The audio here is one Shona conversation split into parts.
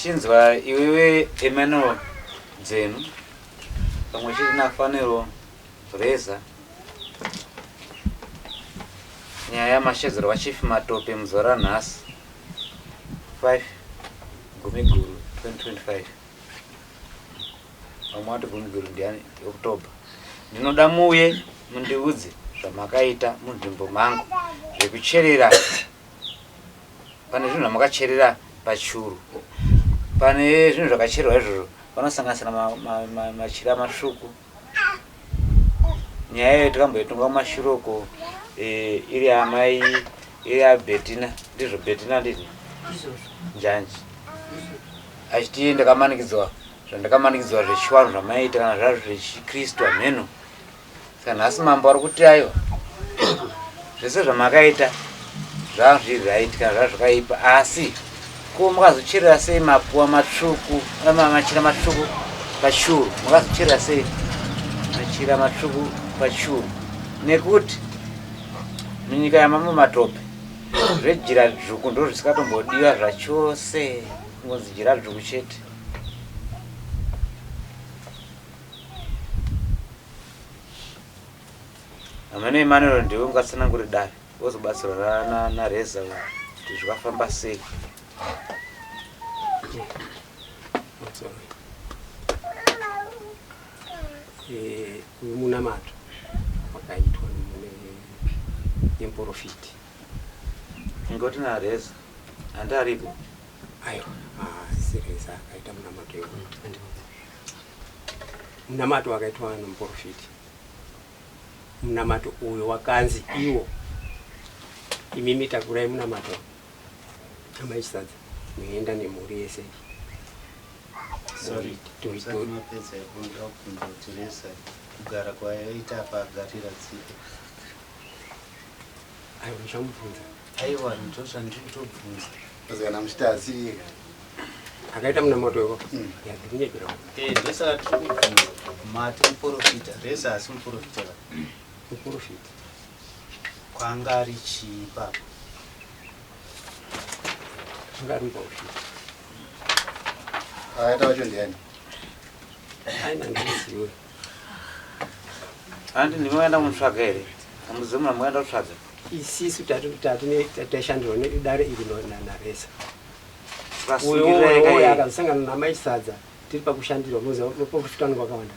Chinzwa iwewe Emmanuel Dzenu pamwe chete naFanero Reza nyaya yamashedzero waChief Matope muzuva ranhasi 5 Gumiguru 2025 vamwe vati Gumiguru ndiani October ndinoda muuye mundiudze zvamakaita munzvimbo mangu zvekucherera pane zvinhu zvamakacherera pachuru pane zvinhu zvakacherwa izvozvo panosanganisira machira matsvuku nyaya iyo takamboitonga kumashure uko eh, iri amai iri abetina ndizvo betina ndizvo njanji achiti ndakamanikidzwa zvandakamanikidzwa zvechiwanhu zvamaiita kana zvazvo zvechikristu hameno Saka nhasi mambo ari kuti aiwa zvese zvamakaita zvanga zviri right kana zvanga zvakaipa asi ko makazocherera sei mapuwa matsvuku machira matsvuku pachuru makazocherera sei machira matsvuku pachuru nekuti munyika yamambo matope zvejira dzvuku ndo zvisikatombodiwa zvachose kungonzi jira dzvuku chete Amene Emmanuel ndiwe ungatsanangure dare wozobatsirwa naReza kuti zvakafamba sei. Eh, uyu munamato wakaitwa nemuporofiti ingoti nareza handi aripo aiwa asi reza akaita munamato iwo Munamato wakaitwa nomuporofiti. Munamato uyo wakanzi iwo imimi takurai munamato amai Chisadza muenda nemhuri yese. Sorry, musati mapedza ikumbira kubvunza kuti Resa kugara kwayaita apa agarira dzipi? Aiwa ndichamubvunza. Aiwa ndozvandiri kutobvunza. Because kana muchiti asiri akaita munamato iwo yandikunyepera. Eh, ndosaka tiri kubvunza. Mati muporofita, Resa asi muporofita ka? Muporofita. Kwanga ari chii ipapo? Anga ari muporofita. Akaita wacho ndiani? Aina ndiziwe. Handi ndimi makaenda kumutsvaga here? Hamuzivi munhu wamakaenda kutsvaga? Isisu taishandirwa nedare iri naReza. Sungirirai Uyo akazosangana namai Chisadza tiri pakushandirwa munoziva vaprofita vanenge vakawanda.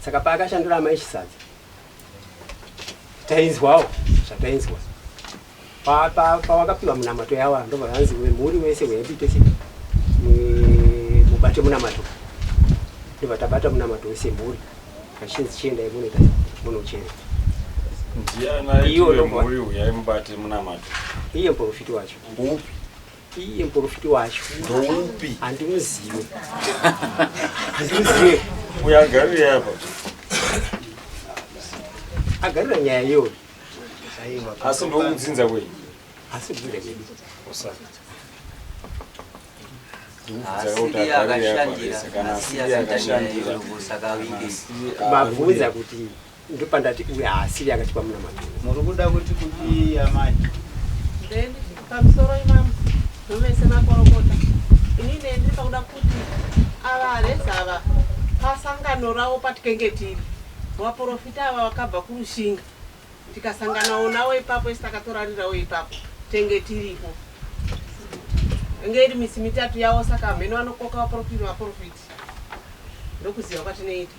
Saka paakashandira amai Chisadza tainzwawo zvatainzwa. Pawakapiwa munamato yawa ndobva vanzi vemhuri wese wemuite se mubate munamato. Ndobva tabata munamato wese mhuri. Kachinzi chiendai munoita munochera. Ndiani Iyo aiti ndobva vemhuri huyai mubate munamato? Iye muprofiti wacho. Upi? Iye muprofiti wacho. Ndoupi? Handimuzive. Handimuzive. Uyo agarira apa. Agarira nyaya iyoyo. Asi ndokudzinza kwenyu? Asi kudzinza kwedu. Osaka. Asiri akashandira, asi akaita nyaya iyoyo saka avige. Mabvunza kuti ndopandati uyu haasiri akatipa munamato. Muri kuda kuti kudii amai? Then pamusoro imam nomese makorokota ini ne ndiri pakuda kuti ava reza ava pasangano ravo patikenge tiri vaporofita ava vakabva kurushinga tikasanganawo nawo ipapo isi takatorarirawo ipapo tenge tiripo inge iri misi mitatu yavo saka hameno vanokoka vaporofiti vaporofiti ndokuziva kwatinoita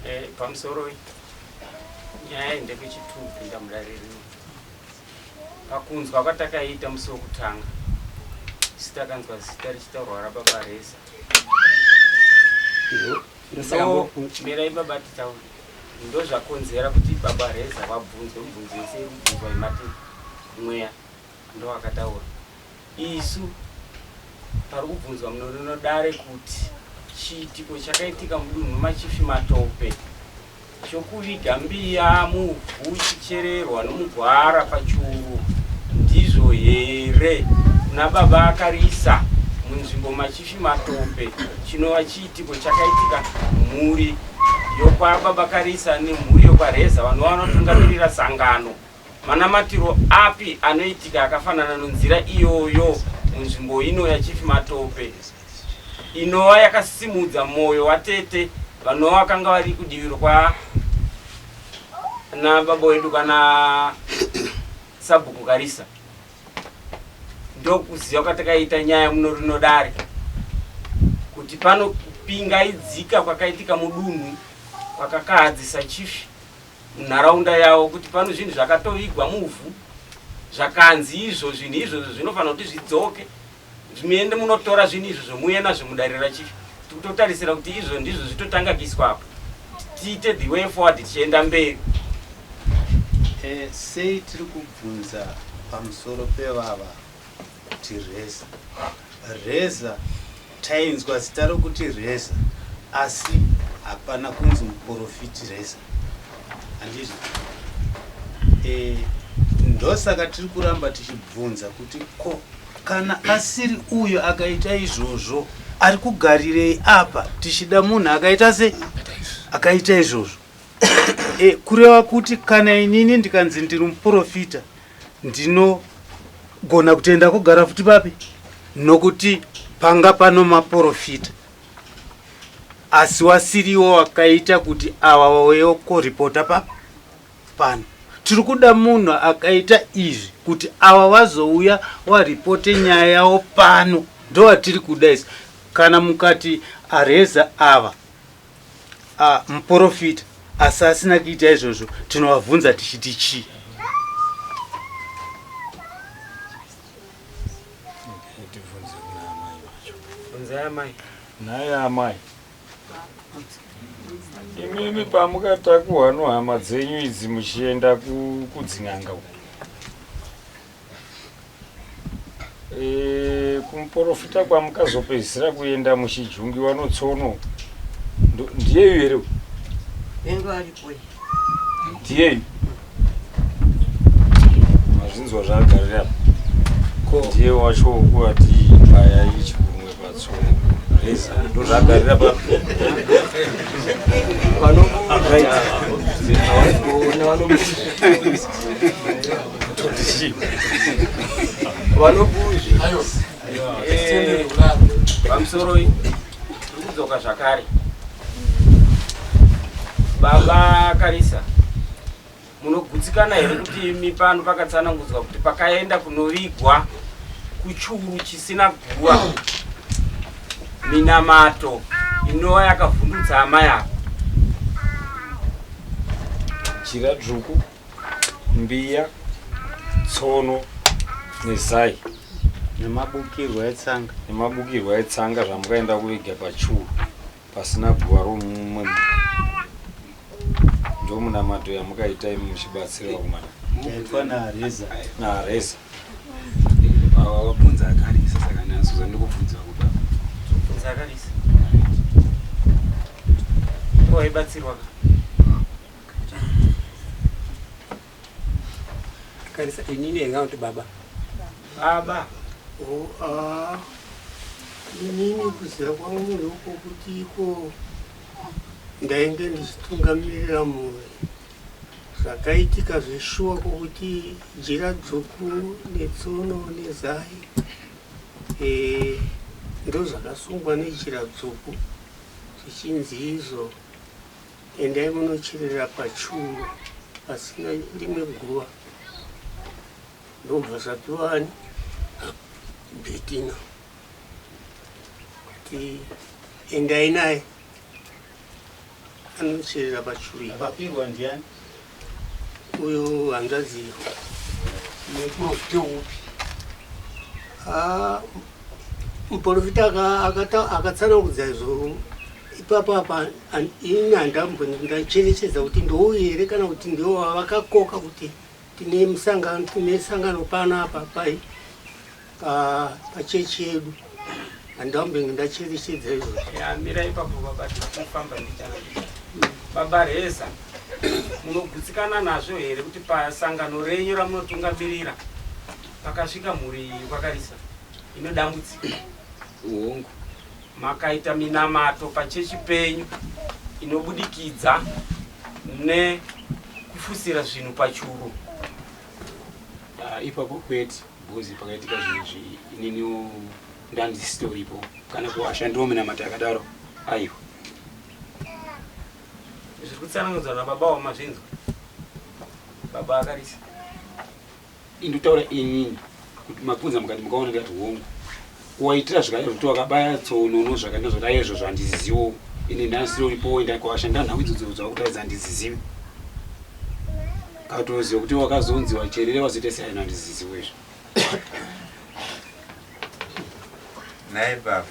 Eh, pamusoro nyaya iyi ndekuchitubu pinda mudare rino pakunzwa kwatakaita musi wekutanga isu takanzwa zita richitaurwa rababa reza mirai baba titaure ndozvakonzera kuti baba reza vabvunzwe mubvunzo yese iri kubvunzwa imati mweya ndowakataura Isu pari kubvunzwa muno rino dare kuti chiitiko chakaitika mudunhu maChief Matope chokuviga mbiya muvhu ichichererwa nomugwara pachuru ndizvo here kuna baba Akarisa munzvimbo maChief Matope chinova chiitiko chakaitika mhuri yokwababa Karisa nemhuri yokwaReza vanova vanotungamirira sangano Manamatiro api anoitika akafanana nonzira iyoyo munzvimbo ino yaChief Matope? inova yakasimudza mwoyo watete vanova vakanga vari kudivi rokwa nababa wedu kana sabhuku Karisa. Ndokuziva kwatakaita nyaya muno rino dare kuti pano kupingaidzika kwakaitika mudunhu kwakakahadzisa chief munharaunda yavo kuti pano zvinhu zvakatovigwa muvhu zvakanzi izvo zvinhu izvozvo zvinofanira kuti zvidzoke muende munotora zvinhu izvozvo muuye nazvo mudare rachief. Tikutotarisira kuti izvo ndizvo zvitotanga kuiswa apo tiite the way forward tichienda mberi. Sei tiri kubvunza pamusoro pevava kuti Reza? Reza tainzwa zita rokuti Reza asi hapana kunzi muporofiti Reza, handizvo? Ndosaka tiri kuramba tichibvunza kuti ko kana asiri uyo akaita izvozvo ari kugarirei apa tichida munhu akaita se akaita izvozvo? Kureva kuti kana inini ndikanzi ndiri muporofita ndinogona kutoenda kugara futi papi, nokuti panga pano maporofita asi wasiriwo wakaita kuti ava wauye koripota papi pano. Tiri kuda munhu akaita izvi kuti ava vazouya waripote nyaya yavo pano, ndowatiri kuda isu. Kana mukati areza ava muporofita asi asina kuita izvozvo, tinovabvunza tichiti chii? Tibvunze kuna amai vacho. Bvunzai amai. Nhai amai, imimi pamukatakuhwa nohama dzenyu idzi muchienda kudzin'anga uku, kumuporofita kwamukazopedzisira kuenda muchijungiwa notsono ndiyeyu here? Ndiyeyu. Mazvinzwa zvaagarira apa. Ndiye wacho wekuati bayai chigunwe patsono. Reza ndozvaagarira pa. Pamusoroi tiri kudzoka zvakare. Baba Karisa, munogutsikana here kuti imi pano pakatsanangudzwa kuti pakaenda kunovigwa kuchuru chisina guva minamato inova yakavhundutsa amai ava? Jira dzvuku, mbiya, tsono nezai nemabukirwa etsanga. Nemabukirwa etsanga zvamukaenda kuviga pachuru pasina guva romumwe munhu. Ndomunamato yamukaita imi muchibatsira vakomana. Yaitwa naReza. NaReza. Ava vabvunza akarisa, saka nhasi ndikubvunza kuba. Bvunza akarisa. Ko waibatsirwa ka? Akarisa inini here kana kuti baba? Baba. Oh, ah. Inini kuziva kwangu ndokokuti iko ndainge ndichitungamirira mhuri. Zvakaitika zveshuwa kwokuti jira dzvuku netsono nezai ndozvakasungwa nejira dzvuku zvichinzi izvo endai munocherera pachuru pasina rimwe guva, ndobva zvapiwa ani Betina kuti endai naye anocherera pachuru ipapo. Akapirwa ndiani? Uyo hanzvadzi iyo. Muprofita upi? Muprofita akatsanangudza izvo ipapo apa ini handambo ndacherechedza kuti ndouyu here kana kuti ndiwo wavakakoka kuti tine musangano, tine sangano pano apa pai pachechi yedu. Handambenge ndacherechedza izvozvo. Ya, mira ipapo baba, tikufamba ndichana. Baba Reza, munogutsikana nazvo here kuti pasangano renyu ramunotungamirira pakasvika mhuri iyi kwaKarisa ine dambudziko? Hongu. Makaita minamato pachechi penyu inobudikidza nekufusira zvinhu pachuru? Ipapo kwete, because pakaitika zvinhu izvi ininiwo Ndandisitoripo kana kuwashandirawo minamato yakadaro aiwa. Zviri kutsanangudzwa nababa wavo mazvinzwa. Baba akarisa. Indotaura inini kuti mabvunza mukati mukaona ndikati hongu. Kuwaitira zvikadaro kuti wakabaya tsonono zvakanda zvakadai izvo zvandiziziwo. Ini ndandisitoripo enda kuwashandira nhau idzodzo dzakutaridza handizizivi. Katoziva kuti wakazonzi wacherere wazoita sei handiziziwo izvo. Nhai baba,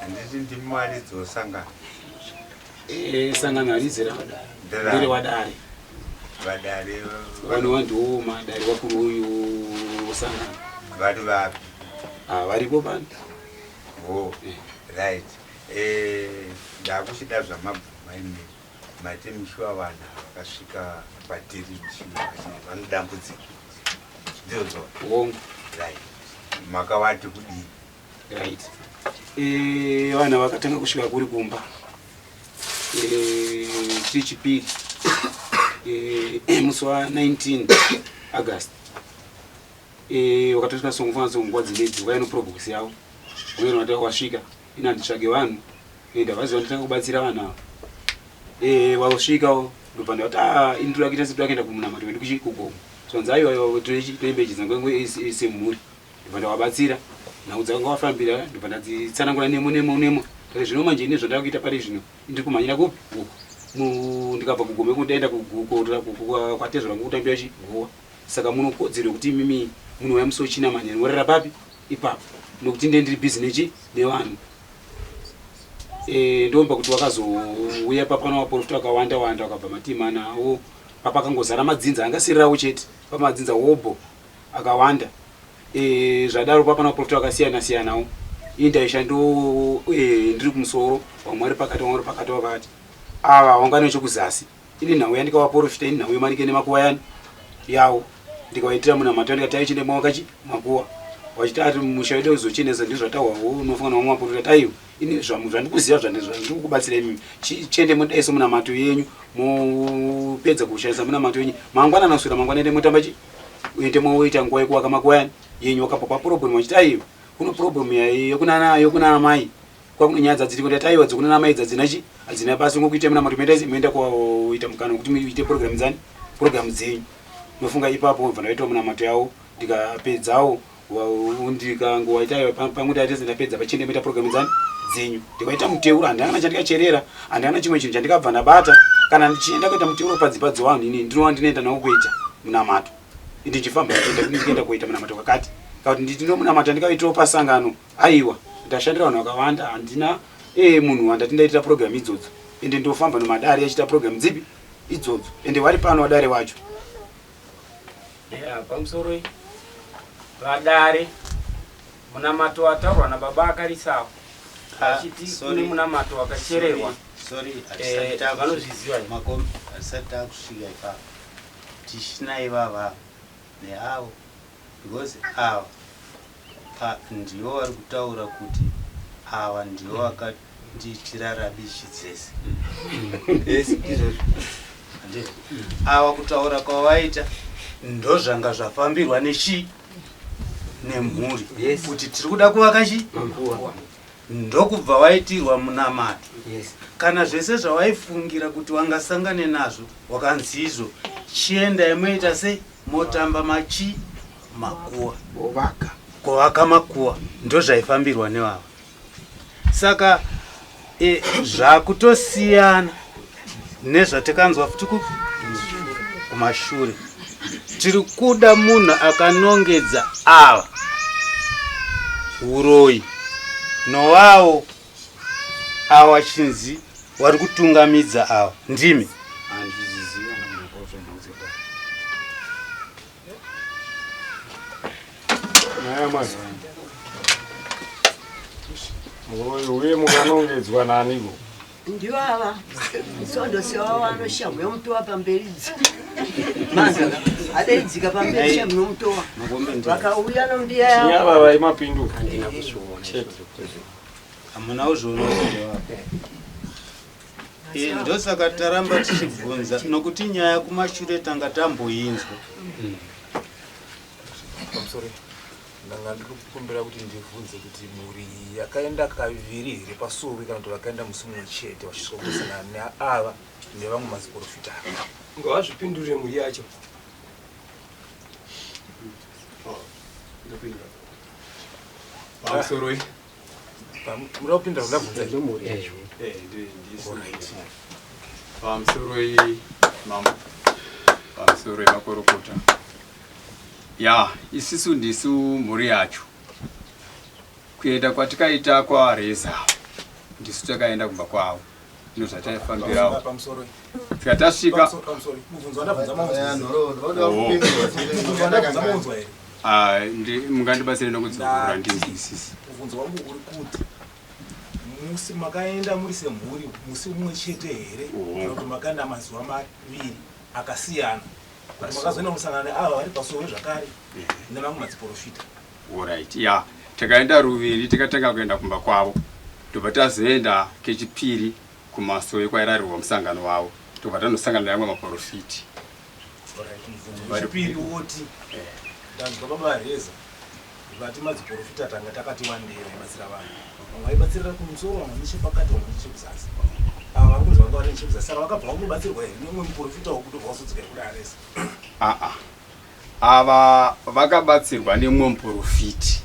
handiti ndimi varidzi wosangano? Eh, sangano harizi ndere vadare. Vadare vanova ndiwo madare vakuru uyu wosangano. Vari vapi? Ah, varipo pano. Oh, right. Eh, ndakuchida zvamabvuma imi. Mati mishuwa vanhu vakasvika kwatiri mishuwa vanodambudzika. Ndizvo. Hongu. Right. Makavati kudii? Right. Eh, vana vakatanga kusvika kuri kumba. Eh, chiri chipiri. Eh, musi wa 19 August. Eh, wakatosvika songofana songuva dzinedzi vauya neprobhokisi yavo. Uye unataka wasvika ina nditsvage vanhu. Eh, ndavaziva nditanga kubatsira vanhu ava. Eh, wasvikawo ndobva ndati ah, ini toda kuita setoda kuenda kumunamato wedu kuchi kugomo. Zvanzi aiwa aiwa toimbejidza ngwengwe semhuri. Ndobva ndavabatsira nhau dzakanga wafambira ndobva ndadzitsanangura nemo nemo nemo. Ndati zvino manje ini zvandava kuita pari zvino ndiri kumhanyira kupi uku. Ndikabva kugomo iko ndaenda kwatezvara vangu kutambira chi guwa. Saka munokodzero yekuti imimi munouya musi wechina manheru morara papi ipapo nokuti ndiye ndiri busy nechi nevanhu. Eh, ndomba kuti wakazouya papana vaprofita vakawanda wanda vakabva matima nawo papakangozara madzinza angasirirawo chete pamadzinza hobho akawanda e, zvadaro papana vaprofita vakasiyana siyanawo ini ndaishandiwo e, ndiri kumusoro vamwe vari pakati vamwe vari pakati vakati ava wanga nechekuzasi ini nhau yandikavaprofita ini nhau yemarike nemakuva yani yawo ndikawaitira munamato ndikati aichinde mawakachi makuva wachiti ati musha wedu uzochenesa ndizvo zvataurwa unofunga nevamwe vaprofita taiwo ini zvandikuziva zvandikukubatsira imimi chiende mudaiso munamato yenyu mopedza kushandisa munamato yenyu mangwana naswera mangwana ende motamba chi uende moita nguva yekuvaka makuva yani yenyu wakabva paproblem wachiti aiwa kuno problem yekunana yekuna amai kwakuno nyaya dzadziri kuti aiwa dzekunana amai dzadzina chi hadzina basa ngokuita munamato moenda moenda kuita mukana wekuti muite program dzani program dzenyu nofunga ipapo bva ndaita munamato yawo ndikapedzawo ndikangowaita pamwe ndaita ndapedza pachende moita program dzani dzenyu ndikaita muteuro handina kana chandikacherera handina chimwe chinhu chandikabva ndabata kana ndichienda kuita muteuro padzimba dzevanhu ini ndinova ndinoenda nawo kuita munamato ndichifamba ndichienda kuita munamato kakati kakuti nditino munamato ndikaitawo pasangano aiwa ndashandira vanhu vakawanda handina e munhu wandati ndaitira program idzodzo ende ndofamba nomadare achiita program dzipi idzodzo ende vari pano vadare wacho Yeah, pamusoro vadare munamato wataurwa nababa akarisawo achiti kune munamato wakachererwa vanozviziva hatisati takusvika ipapo tichina ivava neavo because ava ndivo vari kutaura kuti ava ndivo vakandiitira rabishi dzese yes izvozvo handiti ava kutaura kwavaita ndozvanga zvafambirwa nechii nemhuri Yes. kuti tiri kuda kuvaka chii ndokubva waitirwa munamato Yes. kana zvese zvawaifungira kuti wangasangane nazvo wakanzi izvo chiendai moita sei motamba machi makuwa Kuvaka. Kuvaka makuwa ndozvaifambirwa nevava. Saka e, zvakutosiyana nezvatikanzwa futi kupi kumashure. Tiri kuda munhu akanongedza ava uroyi novawo awa chinzi wari kutungamidza awa ndimi. Handizvizivi ana munaprofita nhau dzekudaro. Nyaya mwana. Muroyi uye mukanongedzwa naniko? Ndivo ava sondo sewa vanoshamhu yomutowa pamberi idzi. Manzaka adaidzika pamberi shamhu yomutowa. Vakauya nombiya yavo. Chinyava vaimapindu. Handina kuzviona. Chete. Hamuna kuzviona kuti ndewapa. Eh, ndosaka taramba tichibvunza nokuti nyaya kumashure tanga tamboinzwa. Pamusoro. Ndanga ndiri kukumbira kuti ndibvunze kuti mhuri iyi yakaenda kaviri here pasowe kana kuti vakaenda musi mumwe chete vachisvika kusangana neava nevamwe maziporofita ava. Ngavazvipindurire mhuri yacho. Pamusoroi. Muda kupindura ndabvunza mhuri yacho. Pamusoroi mambo. Pamusoroi makorokota. Ya, isisu ndisu mhuri yacho. Kuenda kwatikaita kwaReza ndisu takaenda kumba kwavo. Ndizvo zvataifambirawo. Pamusoroi. Saka tasvika Pamusoroi. Mubvunzo wandabvunza maunzwa. Mubvunzo wandabvunza maunzwa here? Ah, mungandibatsire nokudzokora ndinzwisise. Mubvunzo wangu uri kuti musi makaenda muri semhuri musi mumwe chete here kana kuti makaenda mazuva maviri akasiyana? Kuti makazoenda kusangana neava vari pasowe zvakare nemamwe madziporofita. Alright, ya. Takaenda ruviri tikatanga kuenda kumba kwavo. Tobva tazoenda kechipiri kumasowe kwairarirwa musangano wavo. Tobva tanosangana nevamwe maporofiti. Alright, mubvunzo wechipiri woti ndanzwa baba Reza vati madziporofita tanga takati wandei vaibatsira vanhu. Vamwe vaibatsirira kumusoro, vamwe nechepakati, vamwe nechekuzasi. Ava vari kunzi vanga vari nechekuzasi. Saka vakabva vangobatsirwa here nemumwe muporofita wokutobva wazodzika here kuna Reza? Aa. Ava vakabatsirwa nemumwe muporofiti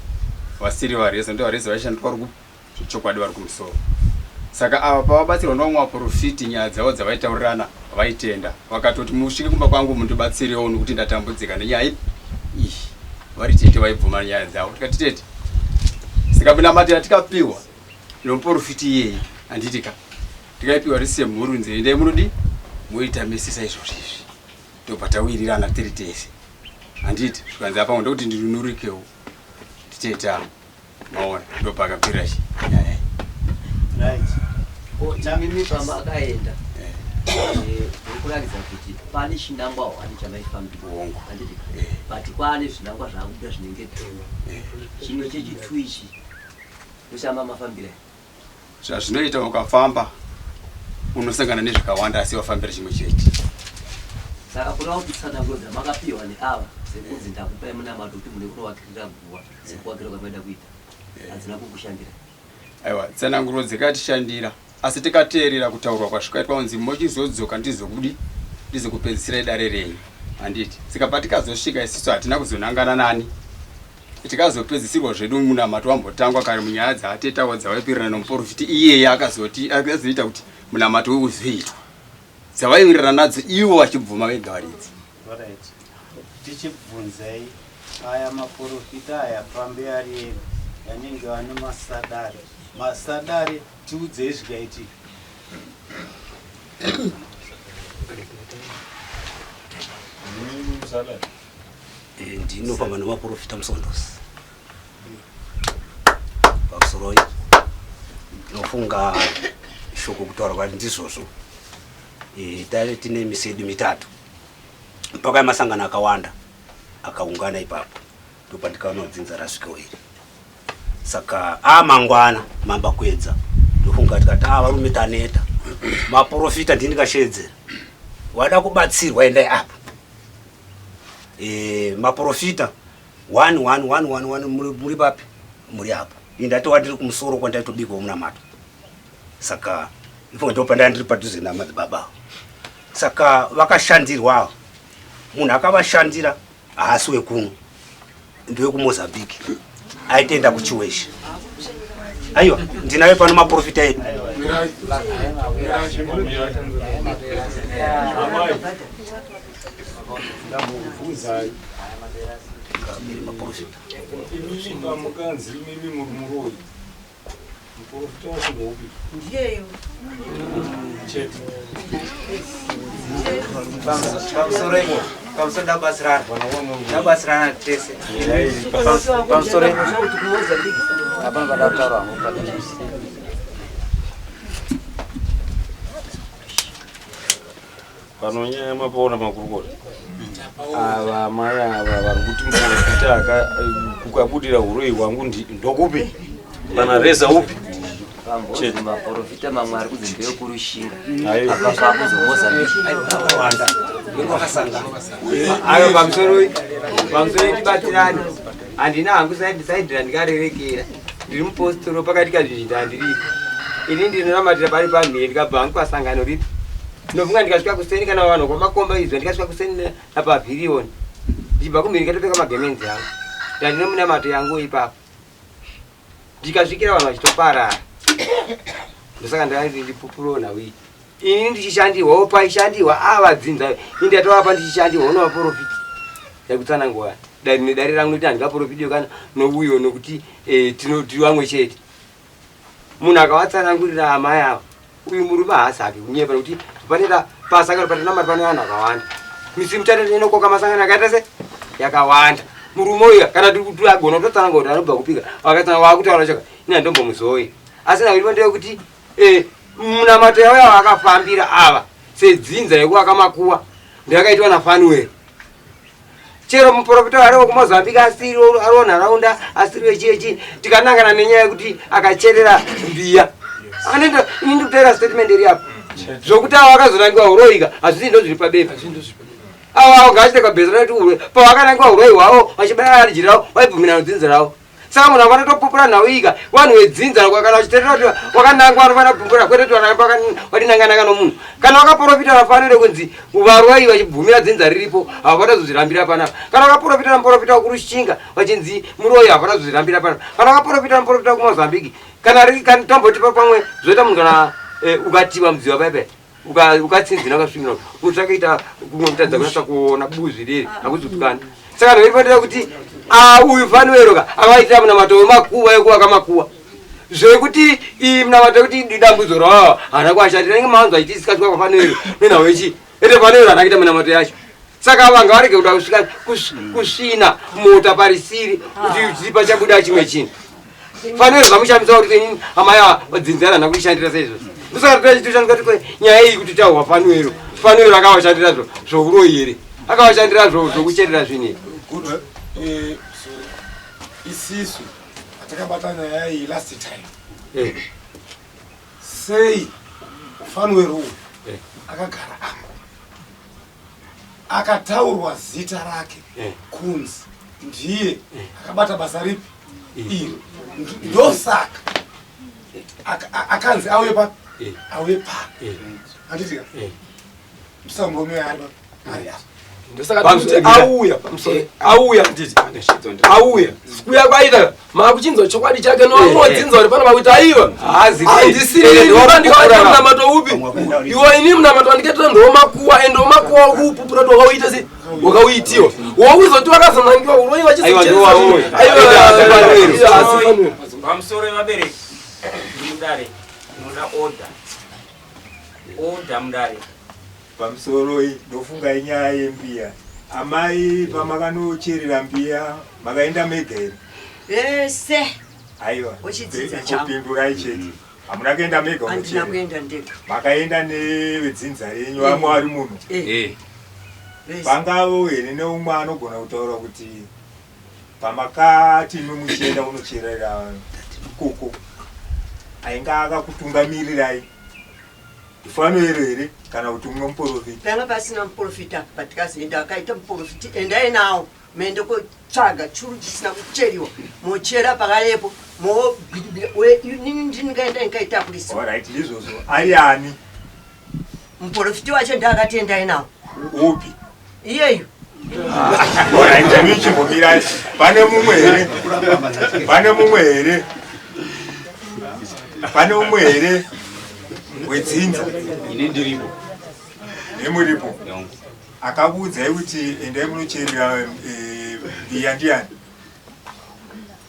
vasiri vaReza, ndo vaReza vaishanda vari kuchokwadi vari kumusoro. Saka ava pavabatsirwa nevamwe vaporofiti nyaya dzavo dzavaitaurirana vaitenda, vakatoti musvike kumba kwangu mundibatsirewo nokuti ndatambudzika nenyaya ipi iyi. Vari tete vaibvuma nyaya dzavo, tikati tete, saka minamato yatikapiwa nomuporofiti iyeye handiti ka, tikaipiwa risi semhuru nzee, endai munodi moita mese saizvozvo izvi. Tobva tawirirana tiri tese handiti, zvikanzi apa ndokuti ndinunurikewo titete avo maona ndopakabvira chi nyaya iyi. Right. Ko imimi pamakaenda muri kuratidza kuti pane chinangwa hwani chamaifambira handiti but kwaane zvinangwa zvaakubuda zvinenge two chimwe chechi two ichi ndochama mafambira Zvazvinoita ukafamba unosangana nezvakawanda asi wafambira chimwe chete. Saka kureva kuti tsananguro dzamakapiwa neava sekunzi ndakupai munamato kuti mune kunovakirira guva sekuwakira kwamaida kuita hadzina kukushandira. Aiwa, tsananguro dzikatishandira asi tikateerera kutaurwa kwazvikaitwa kunzi mochizodzoka ndizokudi ndizokupedzisirai dare renyu handiti. Saka patikazosvika isusu hatina kuzonangana nani tikazopedzisirwa zvedu munamato wambotangwa kare munyaya dzaatetawo dzavaipirirana nomuporofiti iyeye akazoti akazoita kuti munamato uyu uzoitwa dzavaiwirirana nadzo ivo vachibvuma vega varidzi. Alright. Tichibvunzai aya maporofita aya pambe ari ega yanenge vane masadare masadare tiudzei zvikaitika. Ndinofamba nemaprofita musondosi pamusoroi ndinofunga shoko kutaura kwati ndizvozvo. Taive tine misi yedu mitatu mpaka yemasangano akawanda akaungana ipapo ndopandikaona dzinza rasvikawo iri. Saka amangwana mamba kuedza ndofunga tikati a varume taneta maprofita ndini ndikasheedzera wada kubatsirwa endai apo. Maprofita 1 1 1 1 1 muri papi muri apo. Ini ndatova ndiri kumusoro kwandaitobikwa munamato. Saka ipo ndipo pandanga ndiri padhuze namadzibaba. Saka vakashandirwa ava. Munhu akavashandira haasi wekuno, ndewekuMozambique, aitenda kuChiweshe. Aiwa, ndinayo pano maprofita edu. Ndambobvunzai. Imimi pamukanzi imimi muri muroyi. Muprofita wacho ndeupi? Ndiyeyo. Chete. Pamusoro pamusoro ndabatsirana. Ndabatsirana tese. Pamusoro hapana pada kutaura hangu padhuze. Pano nyaya mapaona makurukota ava mai ava vari kuti muprofita aka kukabudira huroyi hwangu ndokupi pana reza upi Pambozi maprofita mamwe ari kunzi ndeyekurushinga Aiwa. apa pakuzi Mozambique. Ayo pamusoro pamusoro tibatsirane. Handina hangu saidi saidi randikarerekera. Ndiri mupostoro pakati kazvizhinji handiripo. Ini ndinonamatira pari pamhiri ndikabva hangu pasangano ripi. Ndinofunga ndikasvika kuseni kana vanhu kwamakomba izvo ndikasvika kuseni napavhiriyoni. Ndichibva kumhiri ndikatopfeka magemenzi angu. Ndandine munamato yangu ipapo. Ndikasvikira vanhu vachitoparara. Ndosaka ndakati ndipupuro nhau iyi. Ini ndichishandirwawo paishandirwa ava dzinza ini ndatovapa ndichishandirwa unovaprofiti yakutsanangura dai nedare rangu nokuti handingaprofitiwe kana nouyo nokuti eh, tiri vamwe chete. Munhu akavatsanangurira amai ava uyu murume haasi hake kunyepa nokuti paneta pasangano patinamati pane vanhu vakawanda misi mutatu inokoka masangano akaita se yakawanda murume uyu kana agona kutotsanangura kuti anobva kupika akatsana wakutaura choka ini handombomuzoyi asi nakuti ndeyekuti eh, munamato yavo yavakafambira ava sedzinza yekuvaka makuva ndeyakaitwa nafanuel chero muprofita ari wekumozambique asiri ari wenharaunda asiri wechiyechi tikanangana nenyaya yekuti akacherera mbiya anoenda ini ndikuteera statement iri apo zvokuti avo akazonangiwa uroyika hazvisi ndo zviri pabepa avo avo ngaachite kabhesa rati ure pavakanangiwa uroyi hwavo vachibaya arijiri ravo vaibvumirana dzinza ravo Saka munhu anofanira kutopupura nhau iyi ka vanhu vedzinza kana uchiterera kuti wakanangwa anofanira kupupura kwete kuti watinangananga nomunhu kana wakaporofita vafanire kunzi varwai vachibvumira dzinza riripo havafana kuzozvirambira panapa kana wakaporofita muporofita wekurushinga vachinzi muroyi havafana kuzozvirambira panapa kana wakaporofita muporofita wekumozambiki kana tomboti pamwe zvoita munhu kana eh, ukatiwa mudziva paipai ukatsinzina ukasvinura unotsvakaita kumwe kutadza kunatsa kuona buzvi riri hakuzutukani saka vanhu vaifanira kuti ah, uyu fanueroka akaitira munamato wemakuva ekuvaka makuva zvekuti iyi munamato yekuti dambudzo rawawa haana kuashandira inge mawanzo achitisikaswa kwafanuero nenhau yechi ete fanuero haana kuita munamato yacho saka vanga varege kuda kusvika kusvina mota parisiri kuti pachabuda chimwe chinhu faniro zvamushamisa kuti ini amai ava dzinza rana kuishandira saizvozvo ndosaka tochitoshandisa kuti nyaya iyi kuti taurwa fanuero fanuero akavashandira zvokuroyi here akavashandira zvokucherera zvinhu here eh, isisu atakabata nyaya iyi last time eh. sei fanuero uyu eh. akagara apa akataurwa zita rake eh. kunzi ndiye eh. akabata basa ripi eh. iri ndosaka akanzi auye papi auye pano handitika musamurume ari papi ari apa ndosaka auya pamusoro auya nditi auya kuya kwaita makuchinzwa chokwadi chake noamodzinza uri pano makuti aiwa handisiriiva ndikaita munamato upi iwo ini munamato wandikaitira ndomakuwa ende omakuwa wakupupura kuti wakauita se wakauitiwa wokuzoti wakazonangiwa uroyi vachizopamusoro yevabereki mudare unoda order order mudare Pamusoroi ndofunga inyaya yembiya. Amai pamakanocherera mbiya makaenda mega here? Vese. Aiwa. Wechidzidza changu. Kupindurai chete. Hamuna kuenda mega Handina unocherera. kuenda ndega. Makaenda nevedzinza renyu vamwe vari muno. Eh. Vese. Pangavo here neumwe anogona kutaura kuti pamakati imi muchienda kunocherera ikoko ainga akakutungamirirai Fanuero here kana kuti umwe muprofita? Panga pasina muprofita apa patikazoenda akaita muprofita endai nawo muende kotsvaga churu chisina kucheriwa mochera pakarepo mobwidibira inini ndingaenda ndikaita kurisa. Alright ndizvozvo. Ari ani? Muprofita wacho ndaakati endai nawo. Upi? Iyeyu. Alright imi chimbomirai. Pane mumwe here? Pane mumwe here? Pane mumwe here? Wedzinza. Ini ndiripo. Nemuripo. Akakuudzai kuti endai munocherera eh, mbiya ndiani?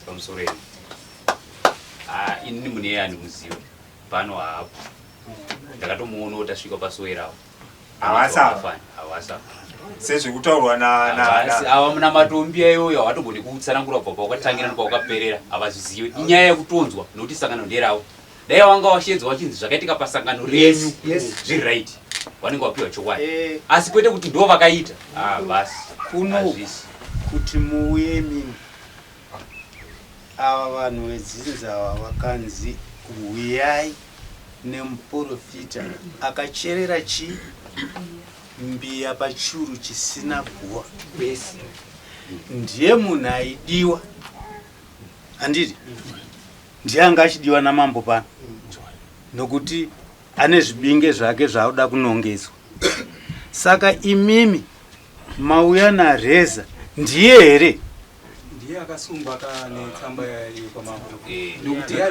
Pamusoro yenyu. Ah, ini mune yani muziva. Pano haapo. Ndakatomuona kuti asvika pasowerawo. Havasi ava. Havasi ava. Sezvekutaurwa na na Havasi ava munamato mbiya iyoyo havatogoni kutsanangura kubva pawakatangira nepawakaperera havazvizive. Inyaya yekutonzwa nokuti sangano nderavo. Dai wanga washedzwa wachinzi zvakaitika pasangano renyu zviri right vanenge vapiwa chokwadi eh. Asi kwete kuti ndo vakaita havasi ah, kuno kuti muuye mimi ava vanhu vedzinza ava vakanzi huyai nemuporofita akacherera chi mbiya pachuru chisina guva ndiye munhu aidiwa. Handiti ndiye anga achidiwa namambo pano nokuti ane zvibinge zvake zvauda kunongedzwa. Saka imimi mauya naReza ndiye here? Ndiye akasungwa ka netsamba yekwamambo. Kuti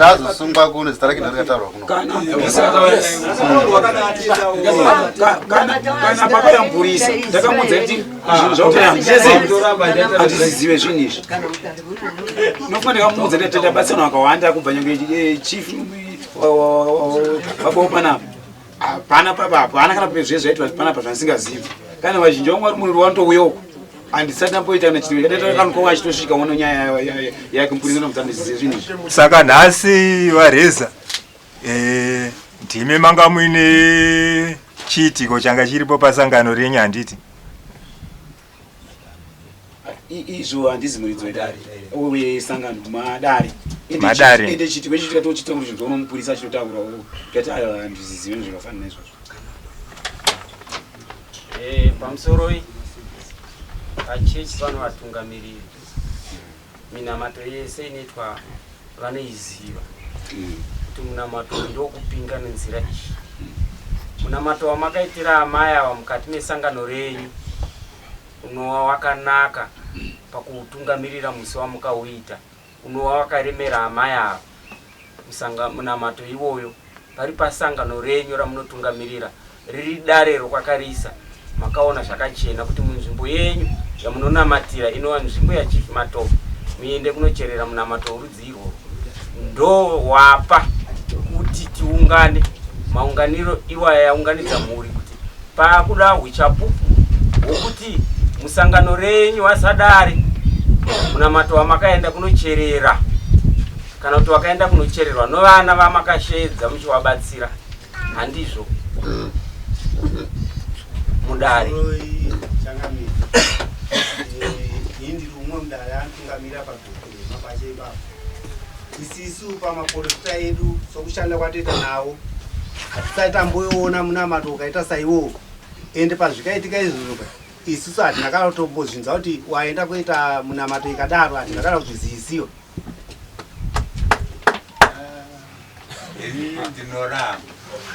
azosungwa kuno zita rake ndarikataurwa kuno. Kana pakayamburisa ndakamudza kuti zvinhu zvakuti handizizive zvinhu izvi. Nokuti ndakamuudza ndati tabatsirana vakawanda kubva nyange chief baba panapa. Hapana papa hapana kana pezve zvaitwa panapa zvandisingazivi. Kana vazhinji vangu vari muriro vanotouya uko. Handisati ndamboita kana chiro chakaita kanokova achitosvika uno nyaya yake mupurisa ndomudza handizive zvinhu izvi. Saka nhasi vaReza eh, ndimi manga muine chiitiko changa chiripo pasangano renyu handiti? Izvo handizi muridzo wedare wesangano madare. Madare. Ende chiitiko ichi tikatochita kuti zvinhu mupurisa achitotaura tati ayo handizizive zvakafanana naizvozvo. Pamusoroi pachechi pano vatungamiriri minamato yese inoitwa vanoiziva kuti munamato uyu ndokupinga nenzira iyi. Munamato wamakaitira amai ava mukati mesangano renyu unova wakanaka pakuutungamirira musi wamukauita, unova wakaremera amai ava munamato iwoyo pari pasangano renyu ramunotungamirira riri dare rokwakarisa makaona zvakachena kuti munzvimbo yenyu yamunonamatira inova nzvimbo yaChief Matope muende kunocherera munamato worudzi irworwo ndo wapa kuti tiungane maunganiro iwaya yaunganidza mhuri kuti pakuda huchapupu hwokuti musangano renyu wasadare munamato wamakaenda kunocherera kana kuti wakaenda kunochererwa novana vamakasheedza muchiwabatsira handizvo mudare. Changamire, ini ndiri umwe mudare anotungamira pagokwe mapache ipapo. Isisu pamaporofita edu sokushanda kwatoita nawo hatisati tamboiona munamato ukaita saiwowo, ende pazvikaitika izvozvo ka isusu hatina kana kutombozvinzwa kuti waenda kuita munamato ikadaro, hatina kana kuzvizivisiwa. Ini ndinoramba.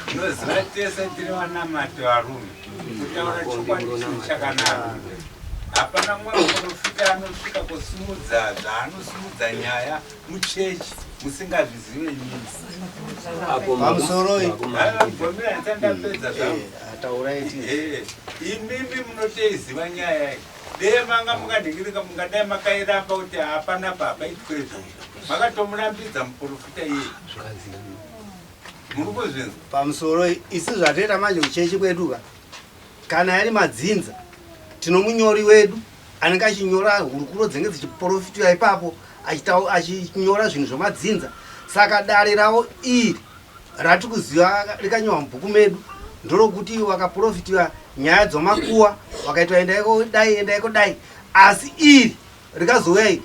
Ndinoziva tese tiri vanamati varume. Kutaura chokwadi chinhu chakanaka. Hapana mumwe muprofita anosvika kusimudza zvaanosimudza nyaya muchechi musingazvizive imimi. Pamusoroi. Gomera ndisati ndapedza zvangu. Taurai ti. Imimi munotoiziva nyaya iyi. Dai manga mukanhingirika mungadai makairamba kuti hapana papa itwe izvozvo. Makatomurambidza muprofita iye. Muri kuzvinzwa? Pamusoro isu zvatoita manje kuchechi kwedu ka kana ari madzinza tinomunyori wedu anenge achinyora hurukuro dzinenge dzichiprofitiwa ipapo achinyora zvinhu zvemadzinza. Saka dare ravo iri rati kuziva rikanyorwa mubhuku medu ndorokuti wakaprofitiwa nyaya dzomakuwa wakaitwa endaiko dai endaiko dai, asi iri rikazouya iri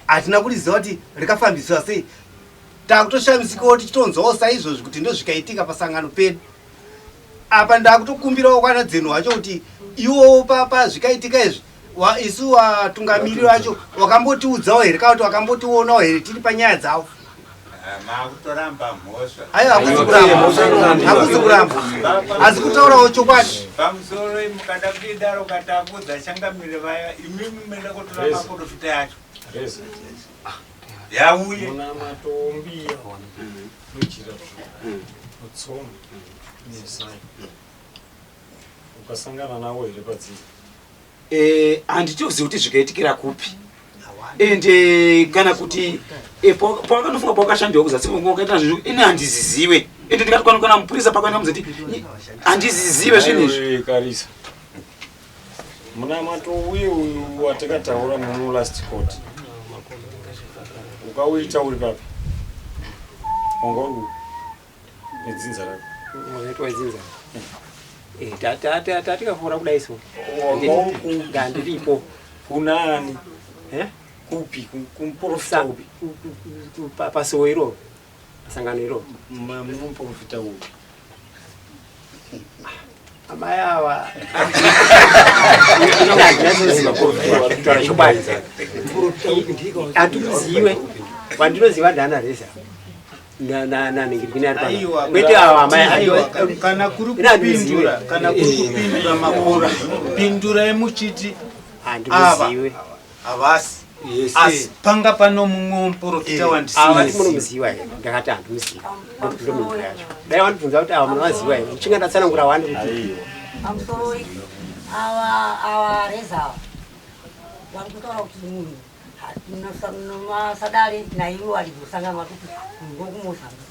hatina kuriziva kuti rikafambiswa sei. Takutoshamisikawo tichitonzwawo saizvozvi kuti ndozvikaitika pasangano pedu apa. Ndakutokumbirawo kwana dzenu wacho kuti iwowo pazvikaitika izvi isu watungamiriri vacho wakambotiudzawo here kana kuti wakambotionawo here tiri panyaya dzavo? Makutoramba mhosva. Aiwa, hakuzi kuramba, hakuzi kuramba, asi kutaurawo chokwadi. Pamusoro mukada kuidaro katakudza changamire vaya imimi muenda kutora maprofita yacho. Yauye. Munamato wombiya nojira mutsoma nezai ukasangana nawo here padzinza? Handitozivi kuti zvikaitikira kupi ende kana kuti pawakanofunga pawakashandiwa kuzasi wakaita zvinhu ini handiziziwe, ende ndikati kana mupurisa pakaenda muzoti handiziziwe zvinhu izvi. Karisa munamato uye uyu watakataura muno last court ukauita uri papi? Wanga uri kupi nedzinza rako? Wakaitwa dzinza. Tatikafora kudai so. Wanga uri kupi? Ngandiripo. Kunani? Kupi? Kumuprofita upi? Pasowe iroro. Pasangano iroro. Muprofita upi? Amai ava Hatikuziwe. Vandinoziva ndana Reza. Kwete ava amai. Aiwa, kana kuri kupindura, kana kuri kupindura makura, pindurai muchiti ava Handimuziwe. havasi. Asi panga pano mumwe muprofita Ava wandisina. munomuziva here? Ndakati handimuzivi. Ndomhinduro yacho. Dai wandibvunza kuti ava munovaziva here? Ndichinga ndatsanangura wani kuti Pamusoroi ava ava reza ava vari kutaura kuti munhu nomasadare naivo alizosangana kuti munhu wokumozambique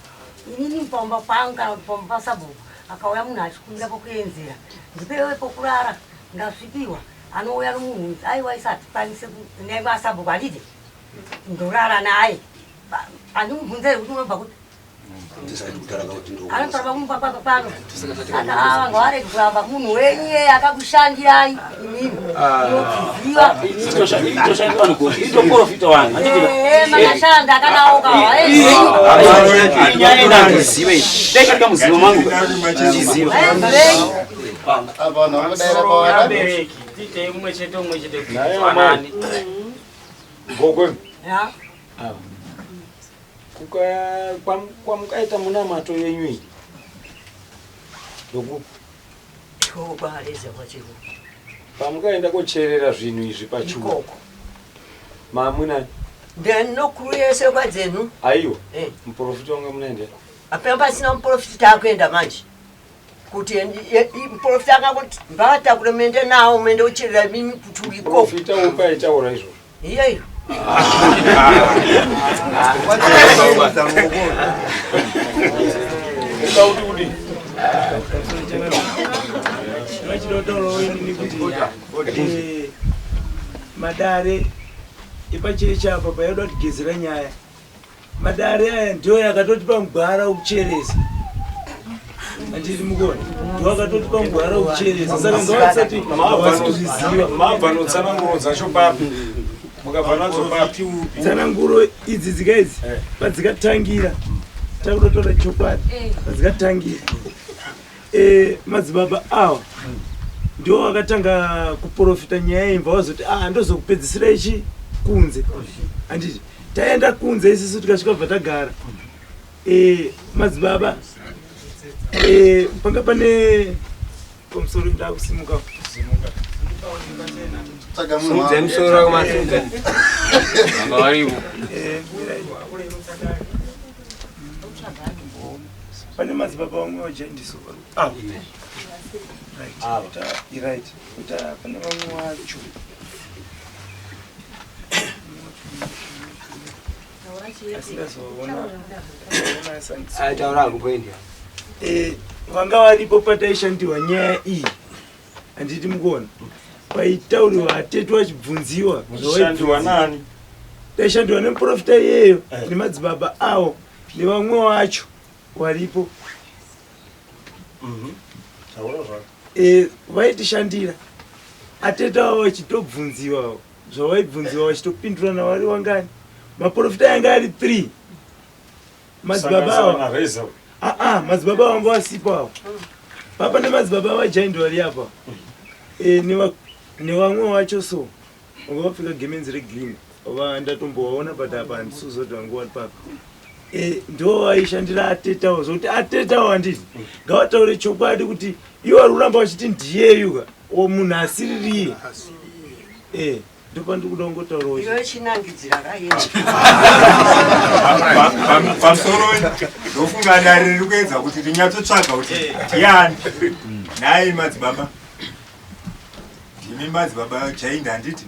inini pamba pangu kana kuti pamba pasabhuku akauya munhu achikumbira pokuenzera ndipewe pokurara ndasvikiwa anouya nomunhu aiwa isatikwanise nemasabhuku handidi ndorara naye handimubvunze here kuti unobva kuti anotaura kumba kwake pano saka ava ngavarege kuramba munhu wenyu iyeye akakushandirai imimi munodziziva itoprofita wani Ehe, makashanda akadaoka inyaya inandizive iyi dai katika muzivo mangu ndiziva Vabereki, tiitei mumwe chete mumwe chete kuti tizwanane. Gogwe. Kuka kwamukaita munamato yenyu iyi. Ndoku Kwareza kwachiko. pamukaenda kocherera zvinhu izvi pachuo. Ikoko. Mamunani. Ndinokuru yese kwadzenu. Aiwa. Eh. Muprofita wanga munaendera. Apena pasina muprofita akuenda manje. Kuti muprofita akangoti mbatakure muende nawo muende ucherera mimi kuti uri ikoko. Muprofita upi aitaura izvozvo? Iyeyo. Ukauti kudii? Vachinotaurawo inini kuti madare epachechi apa payaida kutigezera nyaya madare aya ndiyo yakatotipa mugwara wekucheresa handiti mukona ndiwo akatotipa mugwara wekucheresa saka ngavasati havasi kuzviziva Mabva notsananguro dzacho papi? Mukabva nadzo papi? Tsananguro idzi dzika idzi padzikatangira takutotora chokwadi padzikatangira madzibaba awa ndiwo vakatanga kuprofita nyaya imva wazoti ah ndozokupedzisira ichi kunze handiti taenda kunze isusu tikasvika bva tagara madzibaba panga pane pamusoro ndakusimuka. Simudzai musoro wako masimudza. Vanga varipo. Pane madzibaba vamwe vajaindiso ava right right kuita pane vamwe vacho asingazoona. Taura hako point. Vanga varipo pataishandiwa nyaya iyi handiti mukuona paitauriwa atete vachibvunziwa. Muchishandiwa nani? Taishandiwa nemuprofita iyeyo nemadzibaba avo nevamwe wacho waripo. Taura zvako. Vaitishandira atete avo vachitobvunziwa zvavaibvunziwa vachitopindurana vari wangani maprofita yanga ari 3 madzibaba Kusanganisira ava naReza. Aa, madzibaba vanga vasipo avo papa nemadzibaba vajaindi vari apa nevamwe vacho so vanga vapfeka gemenzi regreen ndatombovaona but apa handisuzoti vanga vari papa ndo vaishandira atetawo zvokuti atetawo handiti ngavataure chokwadi kuti iwo vari kuramba vachiti ndiyeyuka o munhu asiririye ndopandiri kuda kungotaurawo. Iwe chinangidzira kaye. Pamusoro ndofunga dare riri kuedza kuti rinyatsotsvaga kuti ndiani. Nhai madzibaba, ndimi madzibaba Jainda handiti?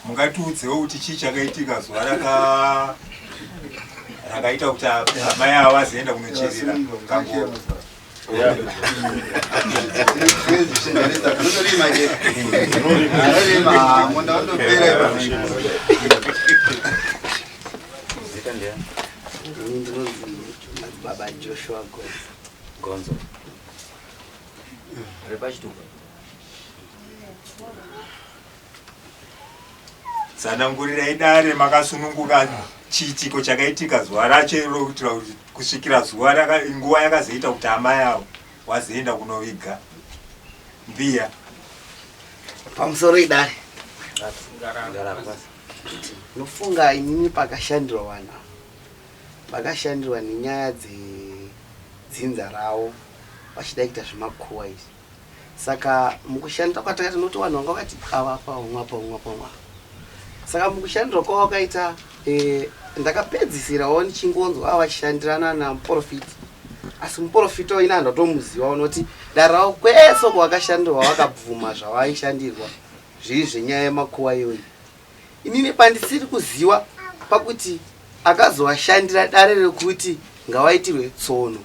Mungatiudzewo kuti chii chakaitika zuva rakaita kuti amai ava vazoenda kunocherera kangoro? Unotorima chete. Unorima, munda wandopera ipapo. Zita ndiani? Ini ndinonzi Madzibaba Joshua Gonzo. Gonzo. Repachitupa. Tsanangurirai dare makasununguka chiitiko chakaitika zuva racho iro kuitira kuti kusvikira zuva nguva yakazoita kuti amai avo wazoenda kunoviga mbiya. Pamusoro idare. Gara pasi. Nofunga inini pakashandirwa vanhu ava vakashandirwa nenyaya dzedzinza ravo vachida kuita zvemakuwa izvi. Saka mukushandira kwatakaita nokuti vanhu vanga vakati ava apa umwe apa umwe apa umwe apa. Saka mukushandirwa kwavakaita eh, ndakapedzisirawo ndichingonzwa ava vachishandirana namuporofiti asi muporofita uyu ini handatomuziva unoti dare ravo kwese uko vakashandirwa vakabvuma zvavaishandirwa zviri zvenyaya yemakuwa iyoyi. Inini pandisiri kuziwa pakuti akazovashandira dare rekuti ngavaitirwe tsono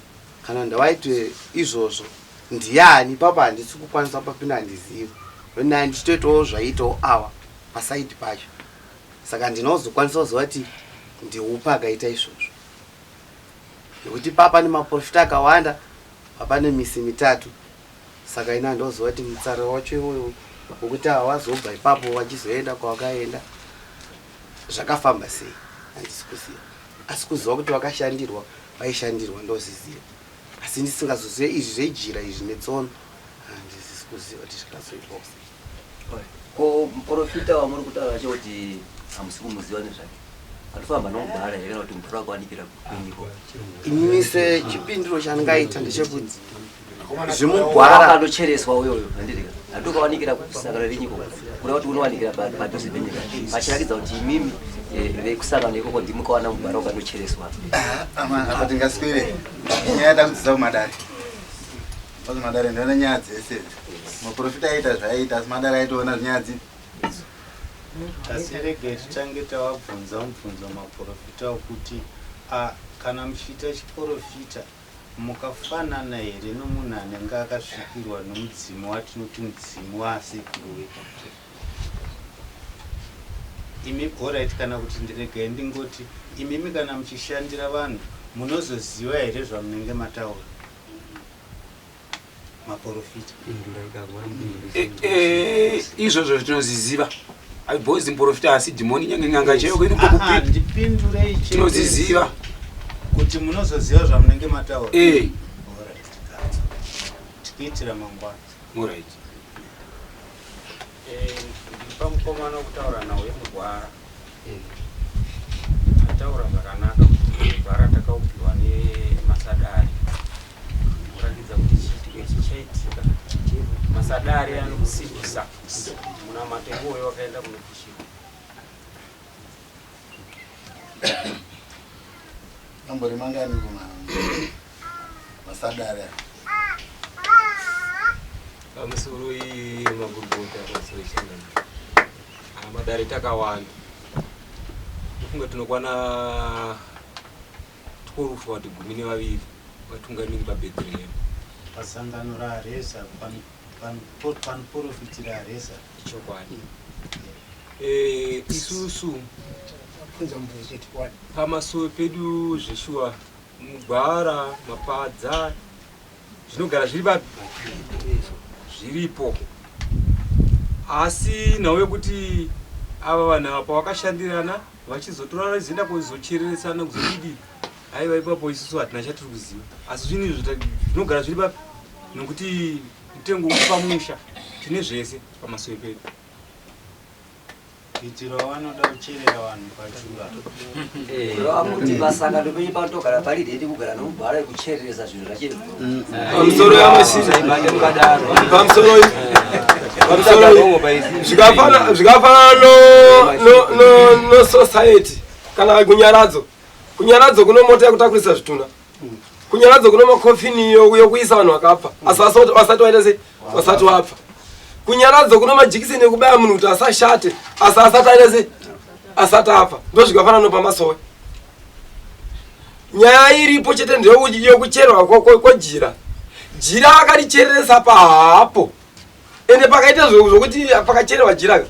kana ndavaitwe izvozvo ndiyani ipapo handisi kukwanisa papinda handizivi ndonaye ndichitoitawo zvaiitawo awa pasaidi pacho saka ndinozokwanisa kuziva kuti ndiupi akaita izvozvo nekuti papa nemaprofita akawanda papa nemisi mitatu Saka ini handoziva kuti mutsara wacho iwoyo wekuti ava vazobva ipapo vachizoenda kwavakaenda zvakafamba sei handisi kuziva asi kuziva kuti vakashandirwa vaishandirwa ndozviziva asi ndisingazozive izvi zvejira izvi netsono handisisi kuziva kuti zvakazoitwa sei. Ko muporofita wamuri kutaura vacho kuti hamusi kumuziva nezvake atofamba nomugwara here kana kuti mvura wakawanikira kwenyiko? Inini sechipinduro chandingaita ndechekuti zvimugwara anochereswa uyoyo handiti handokawanikira kusangano renyiko kuda kuti unowanikira padhuze penyika pachirakidza kuti imimi eh, vekusangano ikoko ndimukawana mugwara ukanochereswa apa tingaswere nyaya takudzidza kumadare Bazi madare ndiona nyaya dzese idzi. Muprofita aiita zvaaiita asi madare aitoona nyaya dzipi. Asi regai titange tavabvunza mubvunzo maprofita wokuti a kana muchiita chiprofita mukafanana here nomunhu anenge akasvikirwa nomudzimu watinoti mudzimu waasekuru wedu. Imi horait kana kuti regai ndingoti imimi kana muchishandira vanhu munozoziva here zvamunenge mataura. maporofita eh, eh, izvozvo tinoziziva boys muporofita asi dhimoni nyange n'anga chaiyo kuini ah, ah, ndipindurei tinoziziva kuti munozoziva zvamunenge mataura eh. tikuitira mangwana orit ndiri pamukomana wekutaura nhau yemugwara Ataura zvakanaka kuti gwara takaupiwa nemasadari kuratidza kuti chiitiko ichi chaitika masadari anokusimbisa munamato iwoyo wakaenda kunopishirwa Ambori mangani kuma masadari aya? Pamusoro iyi magurukota pamusoro echangano. Madare takawanda. Ndofunga tinokwana 12 kana kuti 12 vatungamiri paBethlehem. Pasangano raAreza panoporofitira Areza. Ichokwadi. Eh, isusu pamasowe pedu zveshuwa mugwara mapadza zvinogara zviri papi zviripo asi nhau yekuti ava vanhu ava pavakashandirana vachizotorana vachizoenda kuzochereresana kuzodidi haiwa ipapo isusu hatina chatiri kuziva asi zvinhu izvo zvinogara zviri papi nokuti mutengo uri pamusha tine zvese pamasuo pedu Kuitira vanoda kucherera vanhu pachura. Kureva kuti pasangano penyu panotogara pari ready kugara nomugwara wekuchereresa zvinhu zvachererwa. Pamusoro yamasina pamusoro pamusoro zvikafanana zvikafanana no no no no society kana kunyaradzo kunyaradzo kuno mota yekutakurisa zvitunha kunyaradzo kuno makofini yokuisa vanhu vakafa asi vasati vaita sei vasati vafa kunyaradzo kuno majikiseni ekubaya munhu kuti asashate asi asati aita sei asati afa ndozvikafanana nopamasowe nyaya iripo chete ndeyokucherwa kwejira jira akarichereresa pahapo ende pakaita zvokuti pakacherewa jira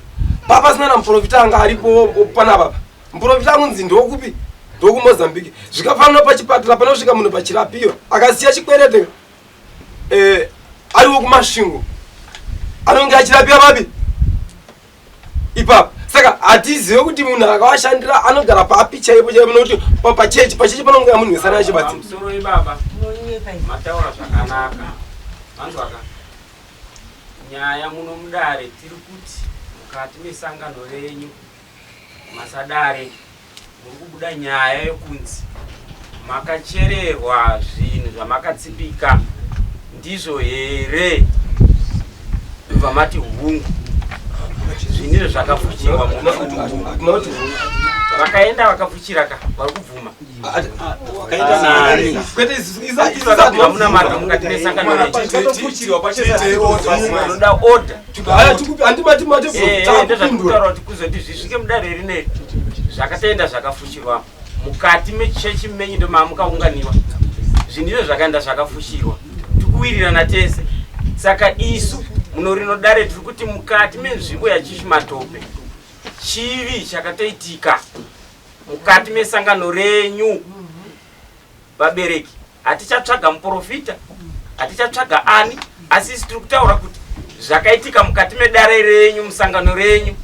papasina namuprofita anga aripo panapa muprofita anonzi ndokupi ndokumozambique zvikafanana pachipatara panosvika munhu pachirapiwa akasiya chikwerete eh, ariwo kumasvingo anonge achirapiwa papi ipapo saka hatizive kuti munhu akavashandira anogara papi chaipo chaipo nokuti pachechi pachechi panonge munhu wese anachibatsira Pamusoro ibaba mataura zvakanaka manzwaka nyaya muno mudare tiri kuti mukati mesangano renyu Masadare muri kubuda nyaya yokunzi makachererwa zvinhu zvamakatsipika ndizvo here ndobva mati hungu zvinhu izvo zvakafuchirwa vakaenda vakafuchira ka vari kubvuma hamuna mukati mesangano rinoda order ndozvatikutaura kuti kuzoti zvisvike mudare rineri zvakatoenda zvakafushirwa mukati mechechi menyu ndomamukaunganiwa zvinhu izvo zvakaenda zvakafushirwa tikuwirirana tese saka isu muno rino dare tiri kuti mukati menzvimbo yachishi matope chivi chakatoitika mukati mesangano renyu vabereki hatichatsvaga muprofita hatichatsvaga ani asi isi tiri kutaura kuti zvakaitika mukati medare renyu musangano renyu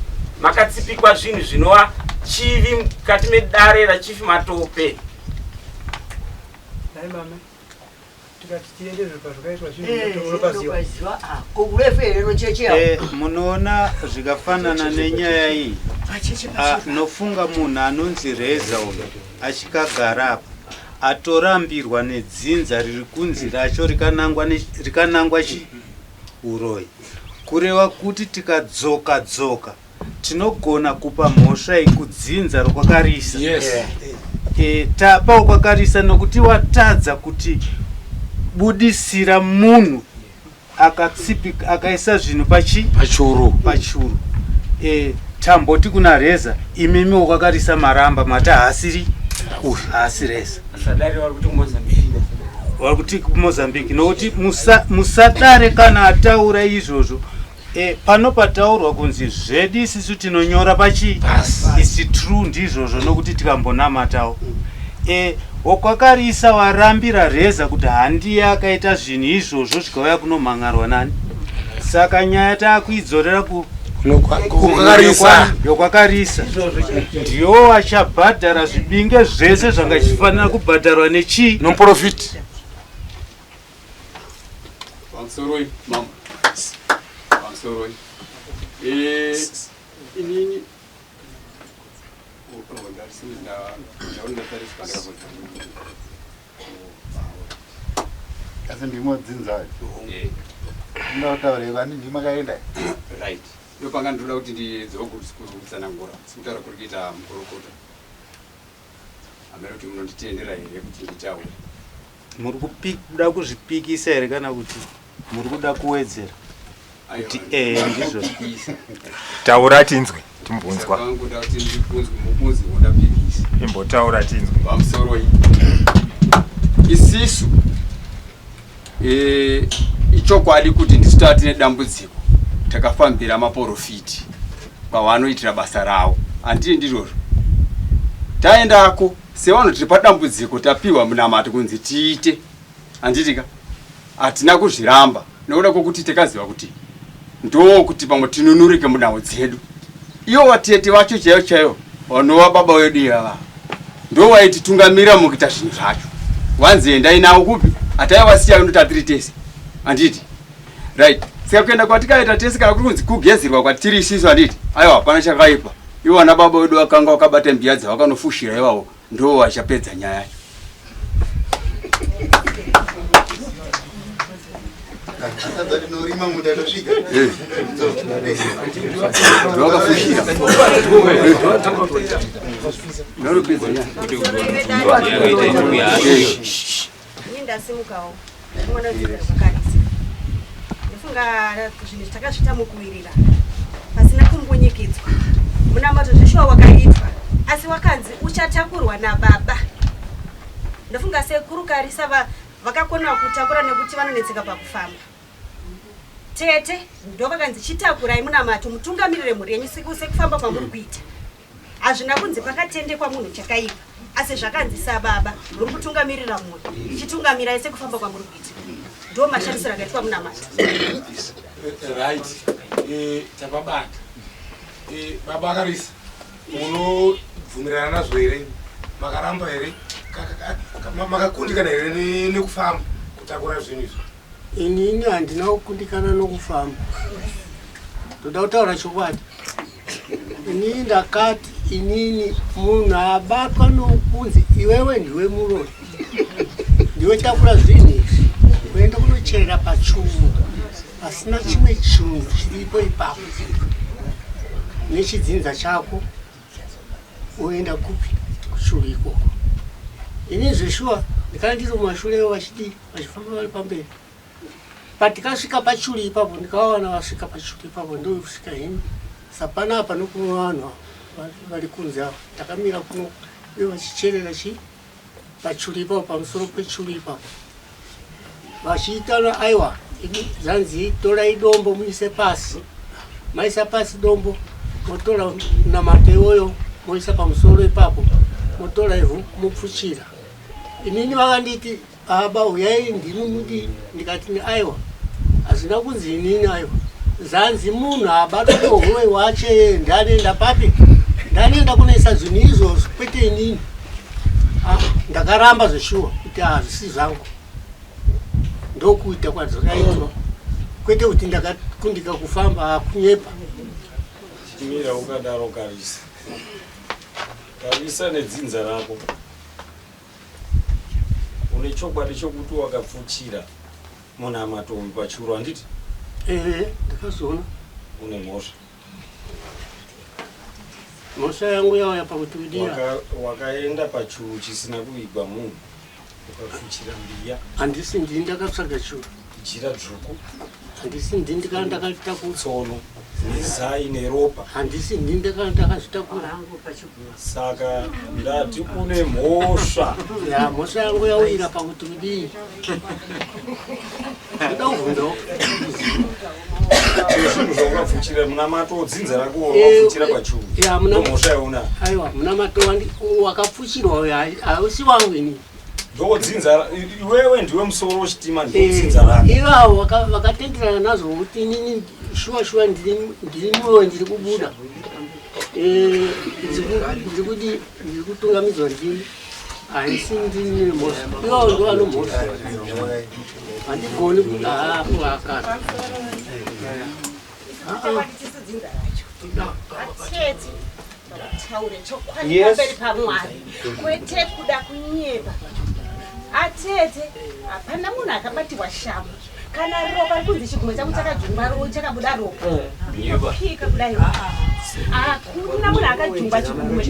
makatsipikwa zvinhu zvinova chivi mukati medare rachifi matope Nhai mama, tikati tiende pazvakaitwa zvinhu unopaziva. Kokurefu here nochecheya? Eh, munoona zvikafanana nenyaya iyi Ah, nofunga munhu anonzi reza uyu achikagara apa atorambirwa nedzinza riri kunzi racho rikanangwa rikanangwa chi uroyi kureva kuti tikadzoka dzoka tinogona kupa mhosva iyi kudzinza rokwakarisa Yes. e, tapa ukwakarisa nokuti watadza kuti budisira munhu akatsipika akaisa zvinhu pachi pachuru pachuru e, tamboti kuna reza imimi wakwakarisa maramba mati haasiri uyu haasi reza sadare vari kuti mozambique vari kuti kumozambique nokuti musadare kana ataura izvozvo e, pano pataurwa kunzi zvedu isisu tinonyora pachi isi true ndizvozvo nokuti tikambonamatawo e, wokwakarisa warambira reza kuti handiye akaita zvinhu izvozvo zvikauya kunomhan'arwa nani saka nyaya taakuidzorera ku Kokwakarisa. yokwakarisa ndiwo wachabhadhara zvibinge zvese zvanga zvichifanira kubhadharwa nechii nomuprofiti Pamusoroi, mama. Pamusoroi. Eh, inini Oh, oh, ndaona ndatariswa asi ndimo dzinzayo ndinotaurei vani ndimakaenda Right. Ndopanga ndinoda kuti ndidzoke kutsanangura sekutaura kuri kuita mukorokota. Hameno kuti munonditendera here kuti nditaure. Muri kuda kuzvipikisa here kana kuti muri kuda kuwedzera kuti ehe ndizvo? Taura tinzwe, timbonzwa. Saka ngoda kuti ndikunzwe mukunzi wondapikisa. Imbotaura tinzwe. Pamusoroi. Isisu eh, ichokwadi kuti ndisu tava tine dambudziko takafambira maporofiti kwavanoitira basa ravo handii ndizvozvo taendako sevanhu tiri padambudziko tapiwa munamato kunzi tiite handitika hatina kuzviramba nekuda kwokuti takaziva kuti ndokuti pamwe tinunurike munhau dzedu ivo vatete vacho chaivo chaivo vanova baba vedu ivava ndo vaititungamira mukuita zvinhu zvacho wanzi endai navo kupi hataivasiya ndotatiri tese handiti right saka kuenda kwatikaita tese kana kuri kunzi kugezerwa kwatiri isisu handiti aiwa hapana chakaipa ivo vana baba vedu vakanga vakabata mbiya dzavakanofushira ivavo ndo vachapedza nyaya yacho Atadza tinorima munda tosvika. Ndovakafushira. Ndinopedza nyaya. Ini ndasimukawo mwana wedzera kwakarisa ndofunga zvinhu takazviita mukuwirirana pasina kumbunyikidzwa munamato zveshuwa wakaitwa asi wakanzi uchatakurwa nababa ndofunga sekuru karisa vakakona kutakura nekuti vanonetseka pakufamba tete ndo vakanzi chitakurai munamato mutungamirire mhuri yenyu sekufamba kwamuri kuita hazvina kunzi pakatendekwa munhu chakaipa asi zvakanzi sababa muri kutungamirira mhuri chitungamirai sekufamba kwamuri kuita ndo mashandisiro akaitwa munamato Right. Tapabata. Baba akarisa munobvumirana nazvo here? Makaramba here? Makakundikana here nekufamba kutakura zvinhu izvi? Inini handina kukundikana nokufamba, ndoda kutaura chokwadi. Inini ndakati Inini munhu abatwa nokunzi iwewe ndiwe muroyi, ndiwe takura zvinhu izvi, kuenda kunocherera pachungu pasina chimwe chinhu chiripo ipapo nechidzinza chako, woenda kupi? Kuchuru ikoko. Ini zveshuwa ndikanga ndiri mumashure, vachidii, vachifamba vari pamberi. Patikasvika pachuru ipapo, ndikavawana vasvika pachuru ipapo, ndosvika hini sapanapa nokuno vanhu vari kunze ava, takamira kuno uye vachicherera chi pachuru ipapo, pamusoro pechuru ipapo, vachiitana aiwa, zvanzi torai dombo muise pasi, maisa pasi dombo, motora namato iwoyo moisa pamusoro ipapo, motora ivhu mopfuchira. Inini vakanditi, baba, uyai ndimi mudi. Ndikati aiwa, hazvina kunzi inini, aiwa, zanzi munhu abatwa nohuroyi wache ndanoenda papi? Ndanoenda kunoisa zvinhu izvozvo, kwete inini. Ah, ndakaramba zveshuwa kuti hazvisi zvangu, ndokuita kwadzakaitwa, kwete kuti ndakakundika kufamba, hakunyepa. Chimira ukadaro, Karisa. Karisa nedzinza rako. Une chokwadi chokuti wakapfuchira munamato uyu pachuru, handiti? Ehe, ndakazoona. Une mhosva. Mhosva yangu yauya pakuti udiya. Wakaenda pachuru chisina kuvigwa munhu, ukapfuchira mbiya. Handisi ndini ndakatsvaga churu. Jira dzvuku. Handisi ndini ndakaitakura. Tsono nezai neropa. Handisi ndini ndakazvitakura. Saka ndati une mhosva. Ya, mhosva yangu yauyira pakuti kudii? Ndoda kubvunzawo. Zvinhu zvawakapfuchira munamato dzinza rako wakapfuchira pachuru. Ya, Mhosva yauna. Aiwa, munamato wakapfuchirwa uyu hausi wangu ini. Ndodzinza, iwewe ndiwe musoro wechitima, ndodzinza rako. Ivavo vakatenderana nazvo kuti inini shuwa shuwa ndiri muroyi, ndiri kubuda. Ndiri kudi, ndiri kutungamidzwa ndini, haisi ndini mhosva, ivavo ndo vano mhosva. Handigoni kuvakana. Chokwadi tisu dzinza racho atete, taure chokwadi pamberi paMwari, kwete kuda kunyepa. Atete, hapana munhu akabatirwa shamu kana ropa rikunzi chigumwe changu chakajungwa chakabuda ropa. Ndinopika kudai, hakuna munhu akajungwa chigumwe.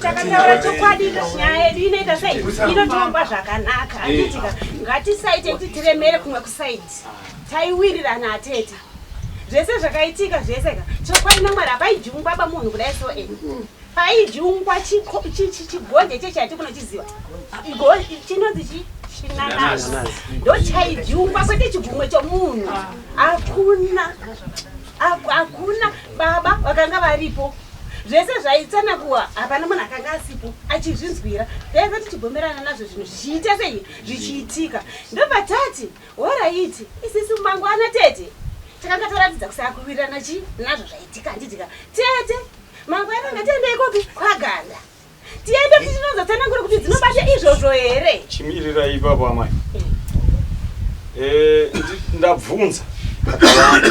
Takataura chokwadi, nyaya yedu inoita sei? Inotongwa zvakanaka, handitika? Ngatisaite kuti tiremere kumwe kuside. Taiwirirana atete, zvese zvakaitika zvese ka chokwadi naMwari, hapaijungwa ba munhu kudai. So paijungwa chigonje chechati kunochiziva chinonzi chi chinanasi, ndochaijungwa, kwete chigumwe chomunhu. Hakuna, hakuna. Baba vakanga varipo, zvese zvaitsanakuwa, hapana munhu akanga asipo achizvinzwira. Taiva tichigomerana nazvo, zvinhu zvichiita sei, zvichiitika. Ndobva tati alright, isisi mangwana tete takanga taratidza kusakuwirirana chi nazvo zvaitika, handitika tete? Mangwana ngatiendei kopi? Kwaganda, tiende tichinozotsanangura kuti dzinobata izvozvo here. Chimirira ipapo amai. Ndabvunza kakawanda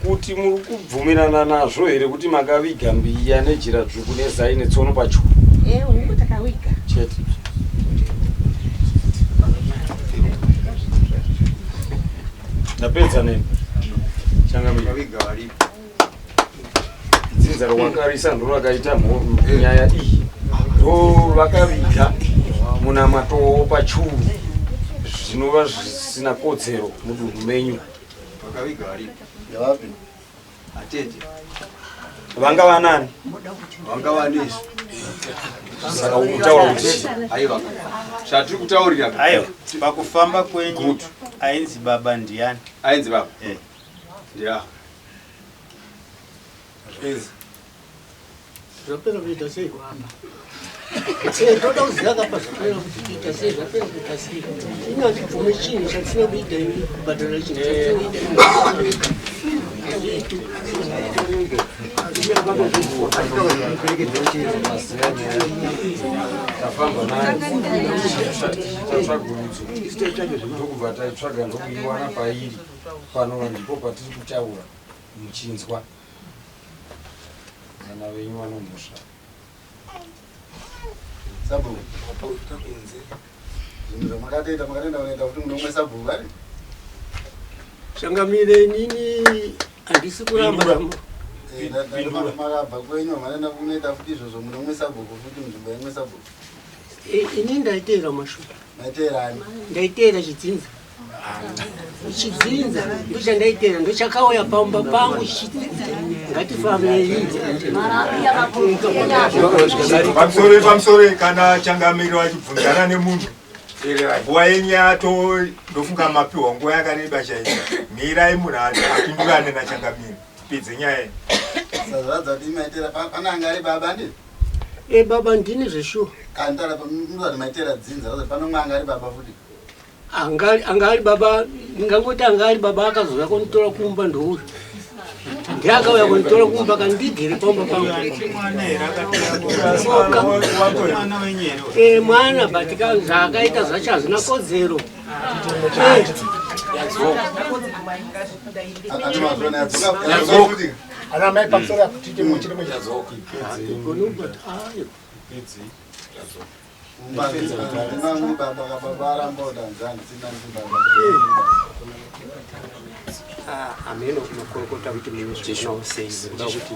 kuti muri kubvumirana nazvo here kuti makaviga mbiya nejira dzvuku nezai netsono pachuru? Hungu, takawiga. Chete. Ndapedza neni, changamire. Dzinza rwakarisa ndo rakaita nyaya iyi, ndo vakaviga munamato pachuru, zvinova zvisina kodzero mudunhu menyu. Vakaviga varipo. Ndavapi? Atete. Vanga vanani? Vanga vanesu. Saka ukutaura kuti Aiwa, zvatiri kutaurira. Aiwa, pakufamba kwenyu ainzi baba ndiani? Ainzi baba ya. Zvapera kuita sei? Toda kuziva kapa zvapera kuti kuita sei, zvapera kuita sei. Ini handibvume chinhu chatisina kuita, ini kubhadhara chinhu chatisina kuita hazviiti. Tafamba nayo tatsvagurudzo, ndokubva taitsvaga, ndokuiwana pairi panova ndipo patiri kutaura muchinzwa. Vana venyu vanomhosva. Sabhuku. Zvinhu zvamakatoita makatoenda kunoita kuti munomwe sabhuku ari? Changamire inini handisi kuramba. Eh, makabva kwenyu manoenda kunoita futi izvozvo munomwe sabhuku futi munzvimbo yemwe sabhuku. Ini ndaiteera mashoko. Maiteera ani? Ndaiteera chidzinza. Chidzinza ndochandaiteera ndochakauya pamba pangu chichiti ngatifambei. Pamusoro pamusoro kana changamiro achibvunzana nemunhu nguva yenyu yato ndofunga mapiwa nguva yakareba chaizvo mirai munhu apindurane nachangamiro tipedze nyaya iyi. Sazvaradza kuti maiteera pane anga ari baba ndi? E baba ndini zveshuwa. Kandara pamunozati maiteera dzinza razati pane umwe anga ari baba futi. Anga ari baba ndingangoti anga ari baba akazouya konditora kumba ndouyu. Ndiye akauya konditora kumba kandigere pamba pangu. E mwana but zvaakaita zvacho hazvina kodzero. Ana mai pamusoro apo tiite mwe chete mwe Yadzoka. Ameno kunokorokota kuti munozvionawo sei nekuda kuti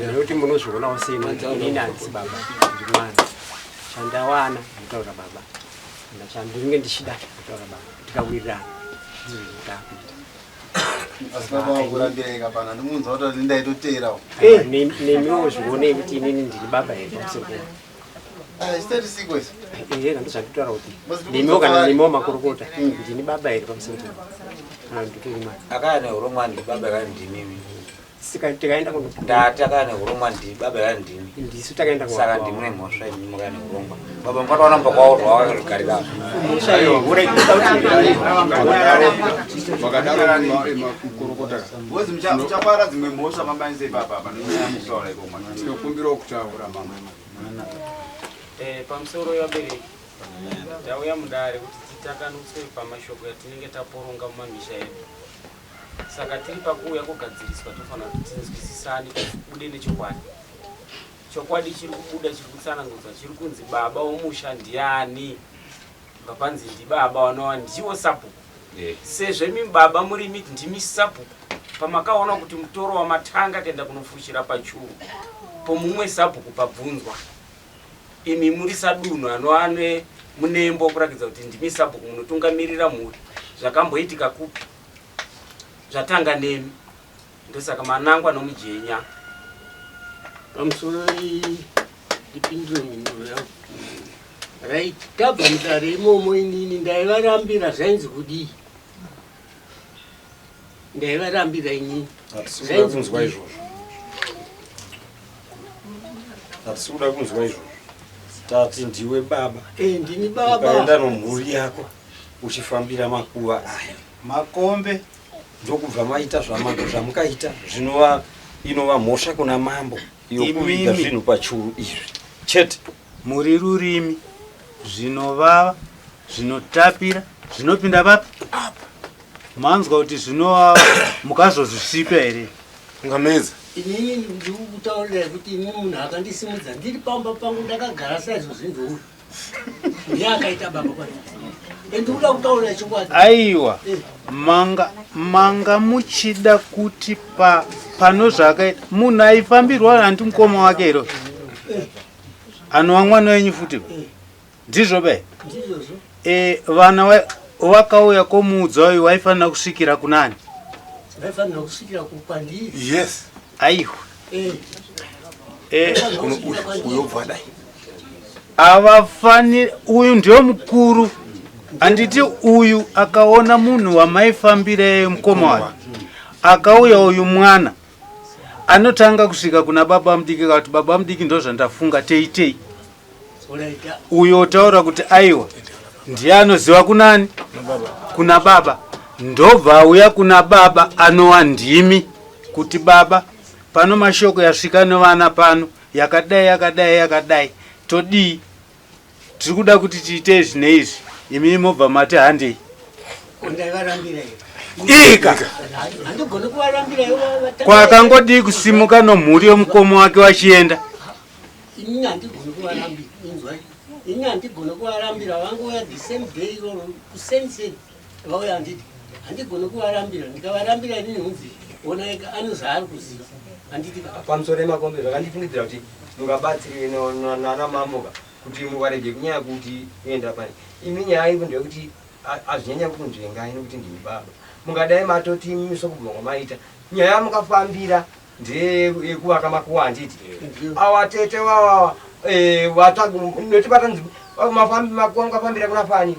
nekuti munozvionawo sei nekuti inini handisi baba ndiri mwana chandawana ndinotaura baba kana chandinenge ndichida ndinotaura baba tikawirirana ndizvo zvinotakuita. Asi baba vakurambira ikapana ndimunzwa kuti ndaitoteerawo. Nemiwo zvionei kuti inini ndiri baba here pamusoro penyu. Chitati siko ichi. Ehe ndozvandikutaura kuti nemiwo kana nemiwo makorokota ndini baba here pamusoro penyu kana nditori mwana. Akaya neurongwa ndi baba kana ndimimi. Sika tikaenda kuno. Ndati akaya neurongwa ndi baba kana ndimi. Ndisu takaenda kuno. Saka ndimune mhosva imi mukaya neurongwa. Baba mukatoona mba kwawo rwawakagarira. Mhosva iyo hure Makadaro makurukota. Ngozi muchapara dzimwe mhosva mambainise ipapa apa nenyaya mukutaura iko mwana. Tinokumbirawo kutaura mama. Pamusoro yevabereki tauya mudare kuti titakanutswe pamashoko yatinenge taporonga mumamisha edu saka tiri pakuuya kugadziriswa tofanira kuti tinzwisisane tibude nechokwadi chokwadi chiri kubuda chiri kutsanangudzwa chiri kunzi baba womusha ndiani bva panzi ndibaba vanova ndiwo sabhuku sezvo imi baba murimi ndimi sabhuku pamakaona kuti mutoro wamatanga kuenda kunofushira pachuru pomumwe sabhuku pabvunzwa imi muri sadunhu anoane munembo kurakidza kuti ndimi sabhuku munotungamirira mhuri zvakamboitika kupi zvatanga nemi ndosaka manangwa nomujenya. Pamusoro ndipindure mhinduro yangu. Right, tabva mudare imomo inini ndaivarambira zvainzi kudii? Ndaivarambira inini. Hatisi kuda kunzwa izvozvo. Hatisi kuda kunzwa izvozvo. Tati ndiwe baba. Eh, ndini baba. Ukaenda nomhuri yako uchifambira makuva aya. Makombe. Ndokubva maita zvamukaita zvinova inova mhosva kuna mambo iyo kuviga zvinhu pachuru izvi chete. Muri rurimi zvinovava zvinotapira zvinopinda papi apa manzwa kuti zvinovava mukazozvisvipa here ungamedza Inini ndiri kukutaurirai kuti ini munhu akandisimudza ndiri pamba pangu ndakagara saizvozvi ndouyu. Ndiye akaita baba kwandiri. Ndiri kuda kutaurira chokwadi. Aiwa manga manga muchida kuti pa pano zvakaita munhu aifambirwa handi mukoma wake here anova mwana wenyu futi ndizvo be Ndizvozvo. e, vana vakauya komuudza uyu waifanira kusvikira kunani Vaifanira kusvikira kwandiri. Yes. Aiwa. Eh. Eh, Uyobva dai. Avafaniri uyu ndiyo mukuru. Handiti uyu akaona munhu wamaifambira mukoma wake. Akauya uyu mwana anotanga kusvika kuna baba mudiki kuti baba mudiki ndozvandafunga tei tei. Uyo otaura kuti aiwa ndiye anoziva kunani kuna baba ndobva auya kuna baba anowa ndimi kuti baba pano mashoko yasvika nevana pano yakadai yakadai yakadai todii tiri kuda kuti tiite izvi neizvi imi mobva mati handei Ndaivarambira here? Ika Handigoni kuvarambira ivo kwakangodii kusimuka nomhuri yomukoma wake wachienda. Inini handigoni kuvarambira, inzwai. Inini handigoni kuvarambira, vangouya the same day iroro, kusame same vauya handiti. Handigoni kuvarambira, ndikavarambira inini hunzi ona ega ane zvaari kuziva. Handiti ka. Pamusoro emakombe zvakandifungidzira kuti mungabatsirwe nana mambo ka kuti muvarege kunyaya kuti kuenda pane imi nyaya iripo ndeyekuti hazvinyanya kunzvengai nekuti ndini baba mungadai matoti imi sokubva kwamaita nyaya mukafambira ndeyekuvaka makuwa handiti awa tete wawawa noti patanzi makuwa mukafambira kuna fani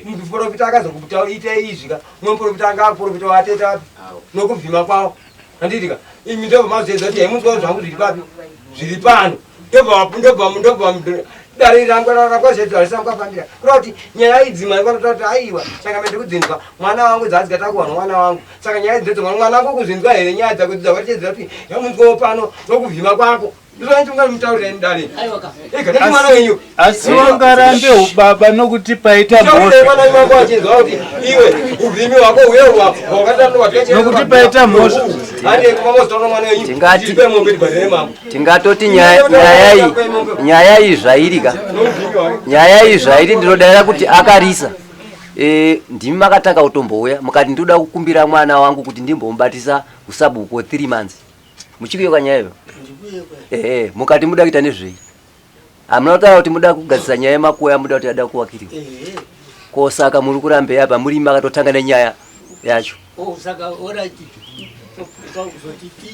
muprofita akazokutaura itei izvi ka mumwe muprofita anga akuprofita watete wapi nokubvima kwavo handiti ka imi ndobva mazoedza kuti haimunzwa zvangu zviri papi zviri pano ndobva ndobva ndobva dare rangu rakwazvedu harisina kukafambira kureva kuti nyaya idzi mwari vanotaura kuti aiwa saka mende kudzinzwa mwana wangu dzadzikatakuwa nomwana wangu saka nyaya idzi ndedzomwana mwana wangu kuzvinzwa here nyaya dzako dzakatedzera kuti yamunzwawo pano nokuvhima kwako Asi wangarambe ubaba nokuti paita mhosva. Nokuti paita mhosva. Tingatoti nyaya nyaya iyi nyaya iyi zvairi ka nyaya iyi zvairi ndinodaira kuti akarisa e, ndimi makatanga kutombouya mukati ndinoda kukumbira mwana wangu kuti ndimbomubatisa usabhuku 3 months muchikuyoka nyaya iyo ehe mukati muda kuita nezvei hamuna kutaura kuti muda kugadzisa nyaya yemakuwa yamuda kuti ada kuwakiriwa ko saka muri kurambei apa muri makatotanga nenyaya yacho Oh, saka alright.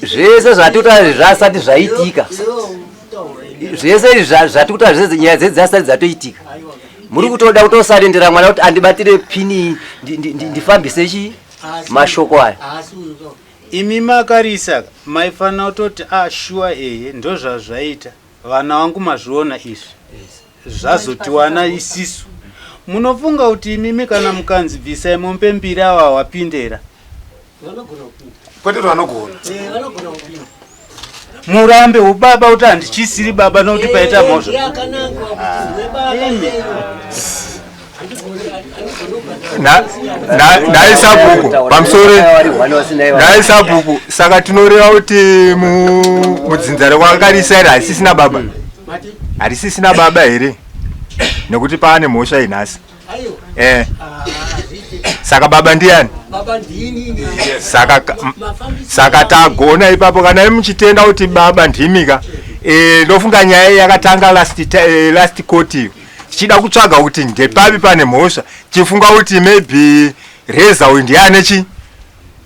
Zvese zvatikuta zvasati zvaitika zvese izvi zvatikuta zvese nyaya dzedzi dzasati dzatoitika muri kutoda kutosarendera mwana kuti andibatire pini ndifambise chii mashoko aya. Imi makarisa maifanira kutoti ah shuwa ehe ndozvazvaita vana vangu mazviona izvi zvazotiwana isisu munofunga kuti imimi kana mukanzi bvisai mombe mbiri ava wapindera Vanogona kupinda. Kwete kuti vanogona. Eh, vanogona kupinda. Murambe ubaba kuti handichisiri baba nokuti paita mhosva. Ndiye akanangwa kuti ndiwe baba lero. Nhai sabhuku pamusoro, nhai sabhuku, saka tinoreva kuti mudzinza rekwakarisa here harisisina baba, harisisina baba here nekuti paane mhosva inhasi? Eh, saka baba ndiyani? Baba ndini. Saka saka tagona ipapo kana imi muchitenda kuti baba ndimika. Eh, ndofunga nyaya yakatanga last last court iyo tichida kutsvaga kuti ndepapi pane mhosva, tichifunga kuti maybe Reza uyu ndiye ane chi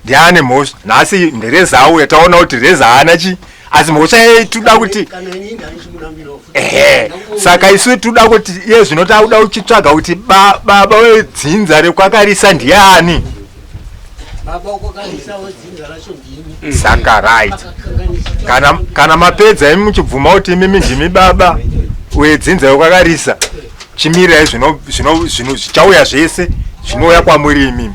ndiye ane mhosva. Nhasi ndereza auya taona kuti Reza haana chi, asi mhosva yei toda kuti Kana inini handichikurambirawo futi. Ehe, saka isu toda kuti iye zvino takuda kuchitsvaga kuti baba wedzinza rekwakarisa ndiani. Baba wakwakarisa wedzinza racho ndini. Saka right, Akakanganisa. kana mapedza imi muchibvuma kuti imimi ndimi baba wedzinza rekwakarisa, chimirirai zvino zvino zvino zvichauya zvese zvinouya kwamuri imimi.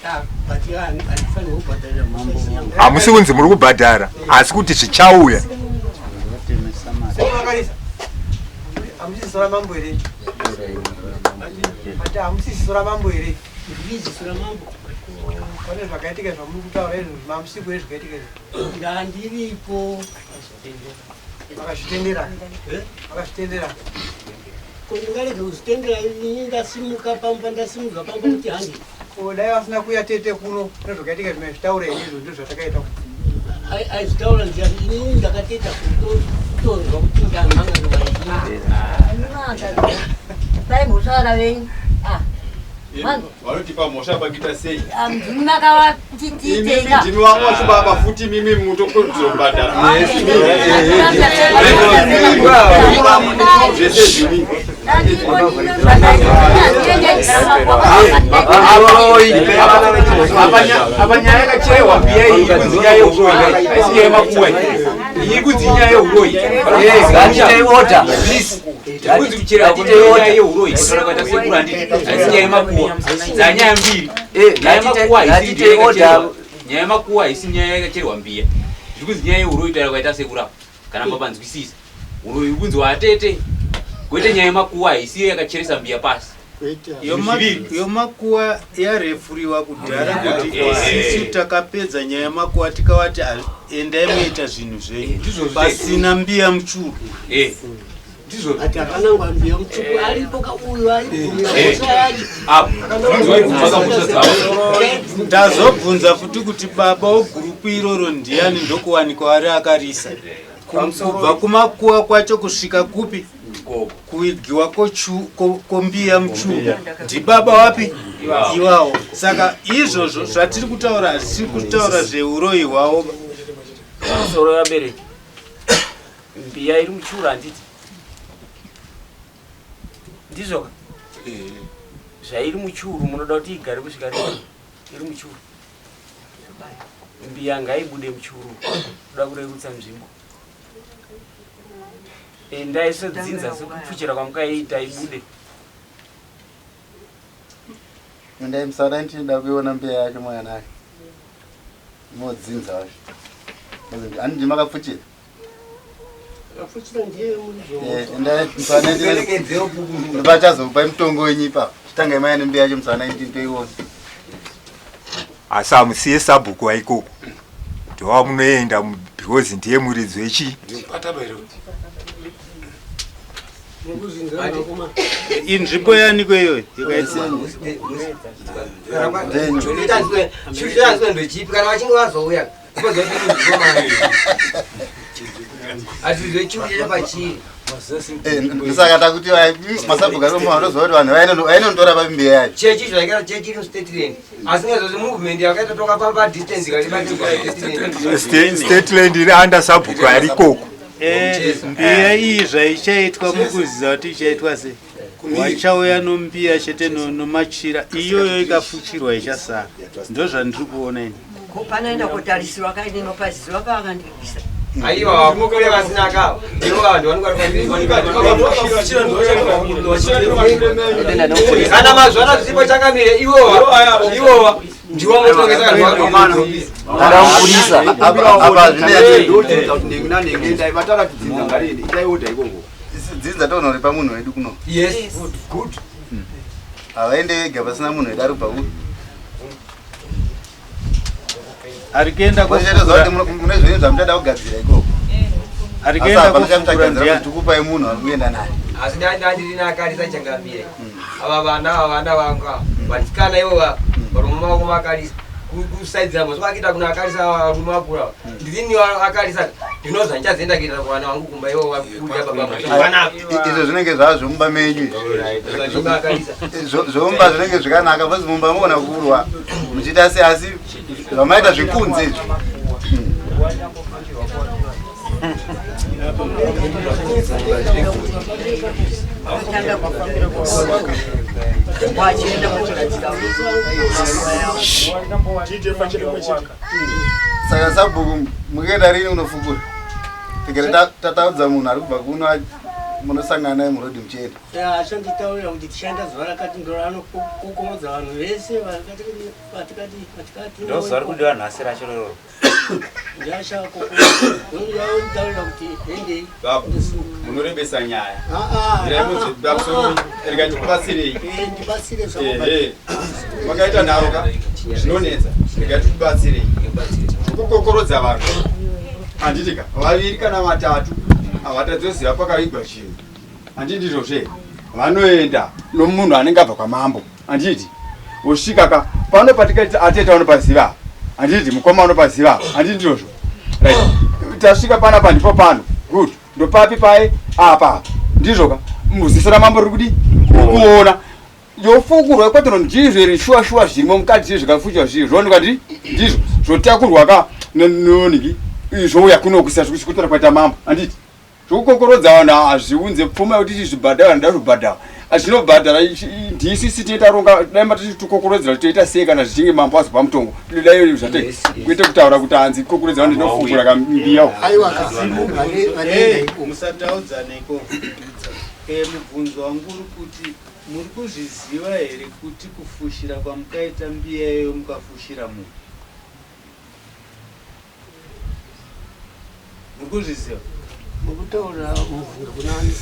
Ah, but handifanirwi kubhadharira mhosva isina yangu. Hamusi kunzi muri kubhadhara, asi kuti zvichauya. Makarisa. Hamusi ziso ramambo here? Ati hamusi ziso ramambo here? Ndiri ziso ramambo. Pane zvakaitika zvamuri kutaura izvo, mamusipo here zvakaitika izvo? Ndandiripo. Makazvitendera? Makazvitendera? Ko ndingarege kuzvitendera ini ndasimuka pamba ndasimuka pamba kuti handi. Ko dai vasina kuuya tete kuno nezvakaitika zvimwe zvitaura here izvo ndizvo zvatakaita. Aizvitaura ndiani inini ndakateta kutonzwa kuti ndamhanganwa. Dai mhosva vana venyu. Ah. Vanotipa mhosva pakuita sei? Ndimi makavatiiteka. Ndimi wamwe wacho baba futi mimi mutokodzobhadhara. Zvese zvimi. Apa nyaya yakacherehwa mbiya iyi ikunzi nyaya yeuroyi, haisi nyaya yemakuwa iyi. Iyi ikunzi nyaya yeuroyi. Ngatiitei order. Please. Kunzi kuchera nyaya yeuroyi kutaura kwaita sekuru handiti haisi nyaya yemakuwa. Dzanyaya mbiri. Nyaya yemakuwa haisi Ngatiitei nyaya order. yakacherehwa. Nyaya yemakuwa haisi nyaya yakacherehwa mbiya. Zviri kunzi nyaya yeuroyi taura kwaita sekuru apa. Kana mapanzwisisa. Uroyi kunzi watete. Kwete nyaya yemakuwa haisi iyo yakacheresa mbiya pasi. Yomakuwa yarefuriwa kudhara kuti isisu takapedza nyaya yemakuwa tikavati endai muita zvinhu zvenyu pasina mbiya muchuru. Ati akanangwa mbiya mutsvuku aripo ka uyu aibvumira mhosva yacho. Ndazobvunza futi kuti baba wogurupu iroro ndiani, ndokuwanikwa ari akarisa kubva kumakuwa kwacho kusvika kupi kuigiwa kombiya muchuru ndibaba wapi iwawo. Saka izvozvo zvatiri kutaura hazvisi kutaura zveuroyi hwavo. Pamusoro vabereki, mbiya iri muchuru handiti ndizvoka? Zvairi muchuru munoda kuti igare kusvika rini iri muchuru? Mbiya ngaibude muchuru, kuda kurerutsa nzvimbo. Endai sedzinza sekupfuchira kwamukaita ibude. Endai musada ndinoda kuiona mbiya yacho mwana modzinza wacho. Handiti makapfuchira? Akapfuchira ndiye murizvo. Endai musana ndipachazokupai mutongo wenyu ipapo. Chitangai maya nembiya yacho musana nditoiona. Asi hamusiye sabhuku waikoko ndowamunoenda because ndiye muridzi wechi. Inzvimbo yaniko iyoyo? Churu ndochipi kana vachinge vazouya hatizwe churu chacho pachiri. Saka takuti masabhuku ari vanoziva kuti vanhu vainondotora papi mbiya yacho. Chechi zvaikara chechi iri mustateland, asi naizvozvo movement yakaita tokafamba distance Stateland iri under sabhuku ari ikoko. Mbiya iyi zvaichaitwa mukuziva kuti ichaitwa sei, wachauya nombiya chete nomachira iyoyo ikafuchirwa ichasara, ndozvandiri kuona ini. Ko panoenda kotarisirwa kaine mapaziva paakandibvisa. Aiwa, vakuru vasina kavo ndivo vanhu vanokwana kana mazvana zvipo chakamire ivowa ivowa ndiwo motongesa. Apa zvine vatara kudzinza ngaridi itaiodha ikoko. Dzinza tonoripa munhu wedu kuno. Yes, good. Havaende vega pasina munhu wedu ari kubva ku Ari kuenda Toziva kuti mune zvenyu zvamuchada kugadzira ikoko. Ari Asi kuenda hapana kofukura chamuchagadzira ndiani? kuti tikupai munhu ari kuenda naye. Asi ndandiri nakarisa changamire, ava vana ava vana vangu ava vasikana ivo varume vako vakarisa kusaidzira mhosva vakuita kuna akarisa varume vakura ava. Ndirini akarisa ndinozva ndichazoenda kuita kuvana vangu kumba ivo vakuda baba mangwana. Izvo zvinenge zvava zvomumba menyu izvi. Zvomumba zvinenge zvakanaka because mumba muona kurwa muchiita sei, asi zvamaita zvekunze izvi. Akatanga kufambira wachienda kogadzira. Saka sabhuku mukuenda rini unofukura? Tigere tataudza munhu ari kubva kuno munosangana naye murodhi muchienda. Achanditaurira kuti tichaenda zuva rakati, ndoranokokomodza vanhu vese vatikati vatikati. Ndozuva ri kudiwa nhasi racho roro. Ndiachakokomodza kuti hendei. Baba, munorebesa nyaya. Ah, ah, Mirai ah, pamusoro, ah. rega ndikubatsirei. Ndibatsire zvako. Ehe. Makaita nharo ka zvinonetsa, rega tikubatsirei. Kukokorodza vanhu handiti ka vaviri kana vatatu havatadzoziva pakavigwa chinhu, handiti ndizvozve? Vanoenda nomunhu anenge abva kwamambo, handiti wosvika ka pano patikaita ateta vanopaziva, handiti mukoma vanopaziva, handiti ndizvozvo? Right, tasvika panapa, ndipo pano, good. Ndopapi paye apa, ndizvo ka muziso ramambo riri kudi kuona yofukurwa kwatino, ndizvo iri shuwa shuwa zvirimo mukati zviri zvikafuchwa zviri zvoonekwa ndizvo zvotakurwa ka noniki zvouya kuno kuisa kutora kwaita mambo, handiti zvokukokorodza vanhu hazviunze pfuma yekuti tichizvibhadhara, nda zvibhadhara zvinobhadhara ndisisi tinoita ronga dai matitokokorodzera toita sei kana zvichinge mambo azopa mutongo dai zvate kwete kutaura kuti hanzi kokorodza vanhu ndinofukura kambiya. Aiwa ka vanoenda ikoko. Musataudzana ikoko. Mubvunzo wangu uri kuti muri kuzviziva here kuti kufushira kwamukaita mbiya iyoyo mukafushira munhu, muri kuzviziva? Mukutaura mubvunzo kunani?